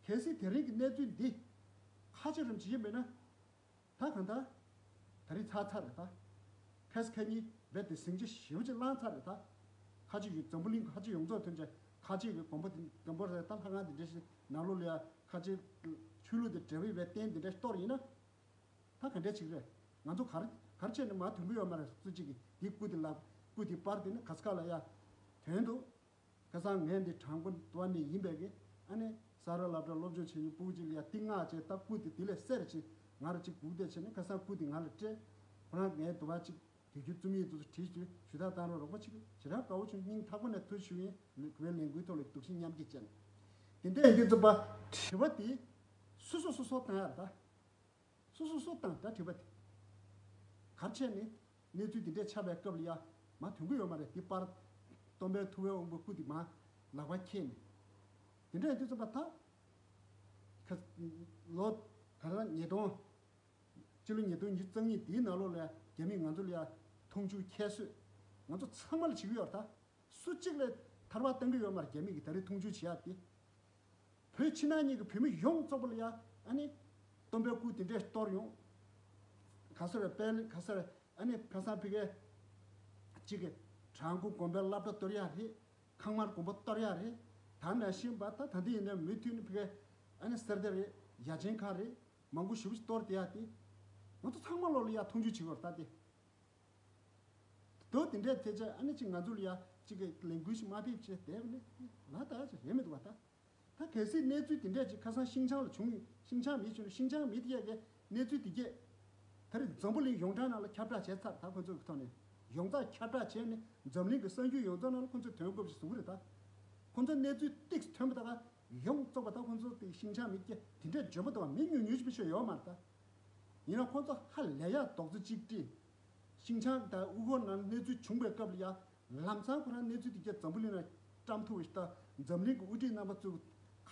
གལ་སྲིད་དེ་རིང་གི་གནས་ཚུལ་འདི་ཁ་ཕྱོགས་རིམ་བྱེད་ཀྱི་མེད་ན། ད་གང་ལྟར་ད་རེས་ཚར་ཚར་རེད་ད། ཁ་སང་ཁ་ཉིན་རྦད་དེ་ཟིང་ཆ་ཞེ་པོ་ཅིག་ལངས་ཚར་རེད་ད། ཁ་ཆེ་ཡོད། འཛམ་བུ་གླིང་ཁ་ཆེ་ཡོངས་རྫོགས་ཐོན་བྱས་ཁ་ཆེ་གི་དགོན་པ་དེ་དགོན་པ་རེད་ད། ལྷ་ཁང་དེ་འདྲ་ཞིག་ནང་ལོགས་ལ་ཡ་ཁ་ཆེ་ཆོས་ལུགས་དེ་འབྲེལ་བའི་རྟེན་དེ་འདྲ་ཞིག་གཏོར་ཡིན་ན། ད་ག་འདྲ་ཅིག་རེད། ང་ཚོ་ག་རེ་ག་རེ་བྱས་ནས་མར་ཐོན་གི་ཡོད་མ་རེད། སུ་གཅིག་གིས་དེ་སྐུ་དེ་ལ་སྐུ་དེ་པར་དེ་ནི་ག་ས་ག་ལ་ཡ་ཐོན་འདུག་ཁ་སང་ངས་འདི་བྲག་འགོ་དུ་བ་ནས་ཡིན་པས་ཀི། ཨ་ནི་ས་ར་སློབ་གྲྭ་སློབ་སྦྱོང་བྱེད་མཁན་སྤུ་གུ་ཅིག་ལ་ཡ་ཏིང་ངག་བྱས། ད་སྐུ་དེ་དེ་ལས་གསེར་ཅིག་ང་ར་ཅིག་སྒུག་བསྡད་བྱས་ནས་ཁ་སང་སྐུ་དེ་ང་ལ་སྤྲད། ཁོ་རང་ངའི་དུ་བ་ཅིག་དུས་རྒྱུན་རྩོམ་ཡིག་དེ་ཚོ་བྲིས་བྱས་ཞུ་དག་བཏང་རོགས། རོགས་པ་ཅིག་ཞེ་དྲག་དགའ་བོ་བྱུང་། སྙིང་ཐག་པ་ནས་ཐུགས་ཞུ་ཡིན། བོད་ལས་འགུལ་ཐོག་ལ་གདུང་སེམས་མཉམ་སྐྱེད་བྱས་ནས། དེ་འདྲ་ཡིན་དུས་ཙམ་པ་དྲི་བ་དེ་སོ་སོ་སོ་སོ་བཏང་ཡ་རེད་ད། སོ་སོ་སོ་བཏང་ད་དྲི་བ་དེ། ག་རེ་བྱས་ནས་གནས་ཚུལ་དེ་འདྲས་ཆགས་པའི་སྐབས་ལ་ཡ་མར་ཐོན་གི་ཡོད་མ་རེད། དེ་པར་སྟོན་པའི་ཐུབ་པའི་དབང་པོའི་སྐུ་དེ་མར་ལག་པ་འཁྱེར་ནས། དེ་འདྲ་ཡིན་དུས་ཙམ་པ་ད་ཁ་ལོ་ག་རེ་ཉིས་སྟོང་། སྤྱི་ལོ་ཉིས་སྟོང་ཉི་ཤུ་རྩ་གཉིས་དེའི་ནང་ལོགས་ལ་རྒྱ་མིས་ང་ཚོ་ལ་ཡ་མཐོང་ཆུང་ཁྱད་གསོད་ང་ཚོ་ཚང་མ་ལ་བྱེད་ཀྱི་ཡོད་རེད་ད། སུ་གཅིག་ལ་ཐར་པ་བཏང་གི་ཡོད་མ་རེད། རྒྱ་མི་གིས་ད་རེས་མཐོང་ཆུང་བྱེད་ཡག་དེ། བོད་ཕྱི་ནང་གཉིས་ཀྱི་བོད་མི་ཡོངས་རྫོགས་པ་ལ་ཡ་ཨ་ནི་སྟོན་པའི་སྐུ་དེ་འདྲས་གཏོར་ཡོང་། ག་ས་རེད། དཔལ་ག་ས་རེད། ཨ་ནི་ཁ་སང་ཕ་གིའི་གཅིག་གི་བྲག་འགོ་དགོན་པའི་སློབ་གྲྭ་གཏོར་ཡག་རེད། ཁང་དམར་དགོན་པ་གཏོར་ཡག་རེད། ད་ནང་བཞིན་པ་ད་ད་འདི་ཡིན་ན་མུ་མཐུད་ནས་ཕ་གིའི་ཨ་ནི་གསེར་རྟ་རེད། ཡ་ཆེན་ཁ་རེད། མང་པོ་ཞེ་པོ་ཞིག་གཏོར་བསྡད་ཡག་དེ། ང་ཚོ་ཚང་མ་ལོག་ལ་ཡ་མཐོང་ཆུང་བྱེད་དགོས་རེད་ད་དེ། དོ་དེ་འདྲའི་ཐད་ཆ་ཨ་ནི་ཅིག་ང་ཚོ་ལ་ཡ་ཅིག་གི་ལས་འགུལ་ཞིག་མ་ཕེབས་བྱས་བསྡད་པ་ནི་ལ་ད་ཅིག་རེད་མི་འདུག་བ་ད། ད་གལ་སྲིད་གནས་ཚུལ་དེ་འདྲས་ཅིག་ཁ་སང་ཤིན་ཅང་ལ་བྱུང་། ཤིན་ཅང་མི་བྱུང་། ཤིན་ཅང་མི་དེ་གས་གནས་ཚུལ་དེ་གས་ད་རེས་འཛམ་བུ་གླིང་ཡོངས་གྲགས་ནང་ལ་ཁྱབ་བསྒྲགས་བྱས་ཚར། ད་ཁོ་ཚོ་གི་ཐོག་ནས་ཡོངས་གྲགས་ཁྱབ་བསྒྲགས་བྱས་ནས་འཛམ་གླིང་གི་གསར་འགྱུར་ཡོངས་རྫོགས་ནང་ལ་ཁོ་ཚོས་ཐོན་དགོས་པ་ཞིག་བཟོ་གི་རེད་ད། ཁོ་ཚོ་གནས་ཚུལ་ཏིག་ཐོན་པ་ད་ག་ཡོངས་རྫོགས་པ་ད་ཁོ་ཚོ་དེ་ཤིན་ཅང་མི་དེ་གས་དེ་འདྲས་འཇོན་པོ་འདུག་བ། མི་ཉུང་ཉུང་ཞིག་མི་ཤོད་ཡོད་མ་རེད་ད། ཡིན་ན་ཁོ་ཚོ་ཧ་ལས་ཡག་རྡོག་རྩ་གཅིག་སྒྲིལ། ཤིན་ཅང་དང་ཨུ་ཧོ་ནང་གནས་ཚུལ་བྱུང་བའི་སྐབས་ལ་ཡ་ལམ་སང་ཁོ་རང་གནས་ཚུལ་དེ་གས་འཛམ་བུ་གླིང་ལ་བཀྲམ་ཐུབ་པ་ཞིག་དང་འཛམ་གླིང་གི་དབུ་ཁྲིད་རྣམ་པ་ཚོས་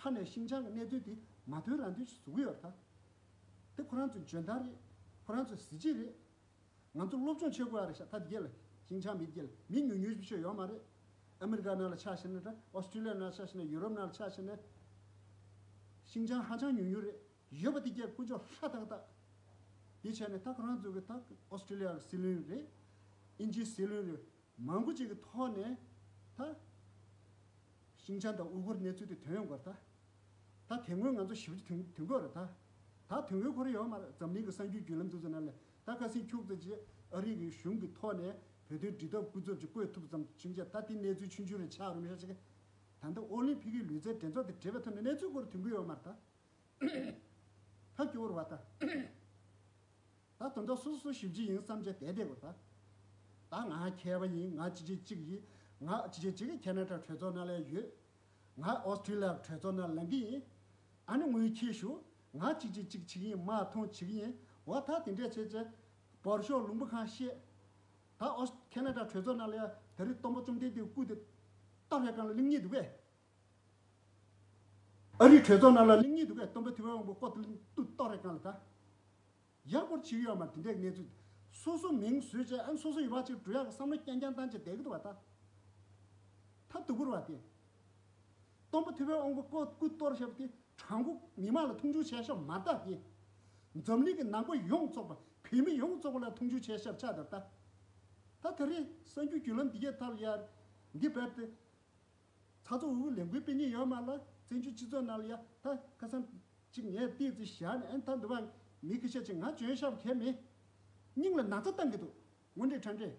ཁ་ནས་ཤིང་ཅང་གི་གནས་ཚུལ་དེ་མ་ཐོན་རང་ཐོན་ཞིག་བཟོ་གི་ཡོད་རེད་ད། དེ་ཁོ་རང་ཚོའི་འཇོན་ཐང་རེད། ཁོ་རང་ཚོའི་གཟི་བརྗིད་རེད། ང་ཚོ་སློབ་སྦྱོང་བྱེད་དགོས་ཡ་རེད་ཤག་ད་དེ་གས་ལ་ཤིང་ཅང་མི་དེ་གས་ལ་མི་ཉུང་ཉུང་ཞིག་ཡོད་མ་རེད། ཨ་མི་རི་ཀ་ནང་ལ་ཆ་བཞག་ན་འདྲ། ཨོ་སི་ཀྲི་ལི་ཡ་ནང་ལ་ཆ་བཞག་ན། ཡུ་རོབ་ནང་ལ་ཆ་བཞག་ན། ཤིང་ཅང་ཧ་ཅང་ཉུང་ཉུང་རེད། ཡོད་པ་དེ་གས་ཀུན་སྤྱོད་ཧྲ་ཐག་ཐག་དེ་བྱས་ནས་ད་ཁོ་རང་ཚོ་གི་ད་ཨོ་སི་ཀྲི་ལི་ཡ་གི་སྲིད་བློན་རེད། དབྱིན་ཇིའི་སྲིད་བློན་རེད། མང་པོ་ཅིག་གི་ཐོག་ནས་ད་ཤིང་ཅང་དང་ཨུ་གུར་གནས་ཚུལ་དེ་ཐོན་ཡོང་གར་ད། ད་དེ་སྔོན་ང་ཚོ་ཞིབ་ཅིག་ཐོན་ཐོན་གོ་རེད་ད། ད་ཐོན་གོ་ཁོ་རེ་ཡོད་མ་རེད། འཛམ་གླིང་གི་གསར་འགྱུར་བརྒྱུད་ལམ་དེ་ཚོ་ནང་ལ་ད་ཁ་སང་ཁྱུག་ཙམ་ཅིག་ཨ་རི་གི་གཞུང་གི་ཐོག་ནས་བོད་དོན་འབྲེལ་ཐག་སྐུ་ཚབ་ཅིག་བསྐོས་ཐུབ་ཙམ་ཕྱིན་ཆད་ད་དེ་གནས་ཚུལ་ཆུང་ཆུང་རེ་ཆགས་རུ་མི་ཤ་ཅིག་ད་ལྟ་ཨོ་ལིམ་ཕིག་གི་ལུས་རྩལ་འགྲན་ཚོགས་དེ་འབྲེལ་བའི་ཐོག་ནས་གནས་ཚུལ་སྐོར་ཐོན་གོ་ཡོད་མ་རེད་ད། ཐབས་སྐྱོ་བོར་བ་ད། ད་དོན་དག་སོ་སོ་ཞིབ་ཅིག་ཡིན་བསམ་བྱས་བསྡད་བསྡད་དགོས་ད། ད་ང་མཁས་པ་ཡིན། ང་ཅི་བྱེད་ཅིག་ཡིན། ང་ཅི་བྱེད་ཅིག་ཁེ་ན་ཌ་གྲོས་ཚོགས་ནང་ལ་ཡོད། ང་ཨོ་སི་ཀྲི་ལི་ཡ་གྲོས་ཚོགས་ནང་ལངས་གི་ཡིན། ཨ་ནི་ངོས་ཁྱེད་ཞུ། ང་ཅི་བྱེད་ཅིག་བྱེད་ཀྱི་ཡིན། མ་མཐོང་བྱེད་ཀྱི་ཡིན། འོ་ད་དེ་འདྲས་བྱས་བྱས། བར་ཤོག་ལུང་པ་གང་བཤད། ད་ཨོ་ཁེ་ན་ཌ་གྲོས་ཚོགས་ནང་ལ་ཡ་ད་རེས་སྟོན་པ་བཅོམ་ལྡན་འདས་སྐུ་དེ་ལྟ་བའི་སྒང་ལ་གླེང་ཉེ་འདུག་གས། ཨ་རིའི་གྲོས་ཚོགས་ནང་ལ་གླེང་ཉེ་འདུག་གས། སྟོན་པ་ཐུབ་པའི་དབང་པོ་སྐུ་དེ་ལྟ་བའི་སྒང་ལ་ད། ཡག་པོ་བྱེད་ཀྱི་ཡོད་མ་རེད། དེ་འདྲའི་གནས་ཚུལ། སོ་སོ་མིང་བཟོས་བྱས་ཨ་ནི་སོ་སོ་ཡོད་པ་ཅིག་འགྲོ་ཡག་གི་བསམ་བློ་རྐྱང་རྐྱང་བཏང་བྱས་བསྡད་ཀྱི་འདུག་བ་ད། ད་སྡུག་པོ་རེད་བ་དེ། སྟོན་པ་ཐུབ་པའི་དབང་པོ་སྐུ་སྐུ་གཏོར་བཞག་པ་དེ་དྲང་པོ་མི་མང་ལ་མཐོང་ཆུང་བྱས་བཞག་མ་རེད་ད་དེ། འཛམ་གླིང་གི་ནང་པ་ཡོངས་རྫོགས་པ། བོད་མི་ཡོངས་རྫོགས་པ་ལ་མཐོང་ཆུང་བྱས་བཞག་ཆགས་བསྡད་ད། ད་དེ་རིང་གསར་འགྱུར་བརྒྱུད་ལམ་འདི་གའི་ཐད་ལ་ཡར་འདི་བར་དུ། ཚ་ཚོ་འུ་གུ་ལས་འགུལ་སྤེལ་མཁན་ཡོད་མ་ལ། བཙན་བྱོལ་སྤྱི་ཚོགས་ནང་ལ་ཡ་ད་ཁ་སང་གཅིག་ངས་ཏིག་ཙི་བཞག་ནས་ཨ་ནི་ད་འདི་བ་མི་ཁ་ཤས་ཅིག་ང་འཇོན་ཤག་གས་མེད། སྙིང་ལ་ན་ཚ་བཏང་གི་འདུག་དངོས་འབྲེལ་ཕྲ་འབྲེལ།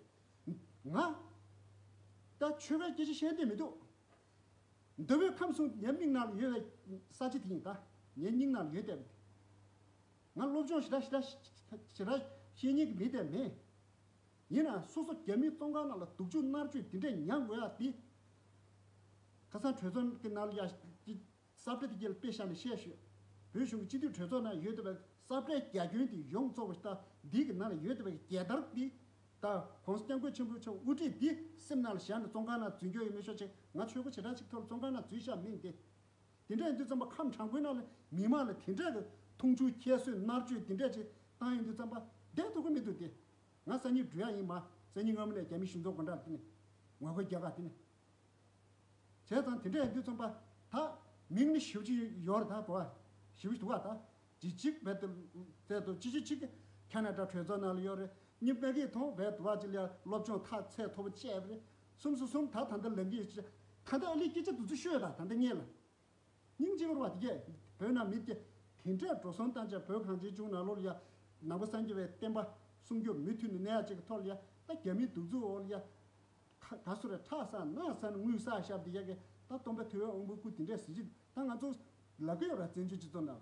ང་ད་ཆོས་པའི་སྐད་ཆ་བཤད་འདོད་མི་འདུག་འདི་བའི་ཁམས་གསུམ་ངའི་མིག་ནང་ལ་ཡོད་པའི་ས་ཆ་དེ་ཡིན་ད། ངའི་སྙིང་ནང་ལ་ཡོད་བསྡད་པ་དེ། ང་སློབ་སྦྱོང་ཞེ་དྲག་ཞེ་དྲག་ཞེ་དྲག་ཤེས་མཁན་གྱི་མི་དེ་མེད། ཡིན་ནའང་སོ་སོ་རྒྱ་མིའི་བཙོན་ཁང་ནང་ལ་སྡུག་སྦྱོང་མནར་གཅོད་འདི་འདྲས་མྱངས་དགོས་ཡ་འདི། ཁ་སང་གྲོས་ཚོགས་ཀྱི་ནང་ལ་ཡ་ས་བཀྲ་དེ་རྒྱལ་དཔེ་བཞག་ནས་བཤད་ཤོད། བོད་གཞུང་གི་སྤྱི་འཐུས་གྲོས་ཚོགས་ནང་ཡོད་བསྡད་པའི་ས་བཀྲའི་རྒྱ་ཁྱོན་དེ་ཡོངས་རྫོགས་པ་ད་འདི་གི་ནང་ལ་ཡོད་བསྡད་པའི་རྒྱལ་དར་འདི། ད་༸གོང་ས་༸སྐྱབས་མགོན་ཆེན་པོ་མཆོག་དབུ་ཁྲིད་འདི་སེམས་ནང་ལ་བཞག་ནས་བཙོན་ཁང་ནང་འཛུལ་རྒྱུ་ཡོད་མེད་ཤོད་ཅིག་ང་ཆོས་སྒོ་བྱེ་བྲག་ཅིག་ཐོག་ལ་བཙོན་ཁང་ནང་འཛུལ་བཞག་མིན་ཏེ། དེ་འདྲ་ཡིན་དུས་ཙམ་པ་ཁམས་དྲང་པོའི་ནང་ལ་མི་མང་ལ་དེ་འདྲ་གི་མཐོང་ཆུང་ཁྱད་གསོད་མནར་གཅོད་དེ་འདྲ་ཅིག་བཏང་ཡོང་དུས་ཙམ་པ་བསྡད་ཐུབ་ཀྱི་མི་འདུག་སྟེ། ང་སང་ཉིན་འགྲོ་ཡ་ཡིན་མ། སང་ཉིན་སྔ་མོ་ནས་རྒྱ་མི་གཞུང་ཚབ་སྒོ་འགྲམ་དེ་ནས་ངོ་རྒོལ་རྒྱག་ག་དེ་ནས། བྱས་ཙང་དེ་འདྲ་ཡིན་དུས་ཙམ་པ་ད་མིང་ནི་ཞེ་པོ་ཅིག་ཡོད་རེད་ད་གོ་བ། ཞེ་པོ་ཅིག་འདུག་ག་ད། ཅི་ཅིག་བེད་དུ་བཙལ་དུ་ཅི་ཅི་ཅིག་ཁེ་ན་ཌ་གྲོས་ཚོགས་ནང་ལ་ཡོད་རེད། གཉིས་པ་གི་ཐོང་བེད་དུ་བ་ཅི་ལ་སློབ་སྦྱོང་ཐག་ཚད་མཐོ་པོ་བཅས་པ་རེད། གསུམ་སོ་གསུམ་ད་ད་ལྟ་ལང་གི་ཡོད་ཅི། ད་ལྟ་ཨ་ལི་སྐད་ཆ་དུ་ཚོད་ཤོད་ད་ད་ལྟ་ངས་ལ། སྙིང་རྗེ་བོར་བ་དེ་གས་བོད་ནང་མི་དེ་དེ་འདྲས་འགྲོ་སོང་བཏང་བྱས་བོད་གངས་ཅན་ལྗོངས་ནང་ལོགས་ལ་ཡ། ནང་པ་སངས་རྒྱས་པའི་བསྟན་པ་སྲུང་སྐྱོབ་མུ་མཐུད་ནས་གནས་ཡ་ཅིག་གི་ཐོག་ལ་ཡ། ད་རྒྱ་མིའི་གདུག་རྩུབ་འོག་ལ་ཡ། ཁ་ག་སུ་རེ་ཁྲག་ཟ་ན་ཟ་ན་དངུལ་ཟ་ཤབ་དེ་ཡ་གི་ད་སྟོན་པ་ཐུབ་པའི་དབང་པོ་སྐུ་དེ་འདྲས་གཟི་བརྗིད་ད་ང་ཚོ་ལབ་གི་ཡོད་ར། བཙན་བྱོལ་སྤྱི་ཚོགས་ནང་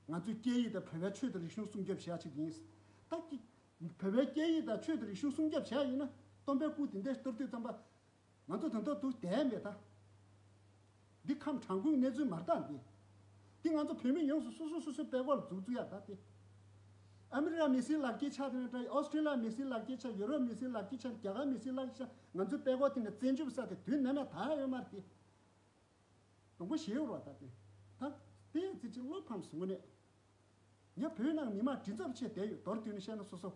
ང་ཚོའི་སྐད་ཡིག་དང་བོད་པའི་ཆོས་དང་རིག་གཞུང་སྲུང་སྐྱོབ་བྱེད་ཡ་ཅིག་ཡིན། ད་ཀྱི་བོད་པའི་སྐད་ཡིག་དང་ཆོས་དང་རིག་གཞུང་སྲུང་སྐྱོབ་བྱེད་ཡ་ཡིན་ན་སྟོན་པའི་སྐུ་དེ་འདྲས་གཏོར་དུས་ཙམ་པ། ང་ཚོ་ད་ལྟ་འདུག་བསྡད་མེད་ད། འདི་ཁམས་དྲང་པོའི་གནས་ཚུལ་མ་རེད་ད་འདི། འདི་ང་ཚོ་བོད་མི་ཡོངས་སུ་སོ་སོ་སོ་སོའི་པད་ཀོག་ལ་འཛུགས་བཙུགས་ཡ་ད་འདི། ཨ་མི་རི་ཀ་མི་སེར་ལག་ཁྱེར་ཆགས་དེ་ནས་འདྲ། ཨོ་སི་ཀྲི་ལི་ཡ་མི་སེར་ལག་ཁྱེར་ཆགས། ཡུ་རོབ་མི་སེར་ལག་ཁྱེར་ཆགས། རྒྱ་གར་མི་སེར་ལག་ཁྱེར་ཆགས། ང་ཚོའི་པད་ཀོག་དེ་ནས་བཙན་བྱོལ་ས་དེ་དུས་ནམ་ཡང་དར་ཡོད་མ་རེད་དེ། དང་པོ་ཞེ་པོ་རེད་བ་ད་དེ། ད་དེ་ཙི་ཙི་བློ་ཕམ་སོང་ངོ་ནས། ངས་བོད་ནང་མི་མང་མགྲིན་ཚབ་བྱས་བསྡད་ཡོད། མདོར་བསྡུས་ནས་བཤད་ན་སོ་སོ།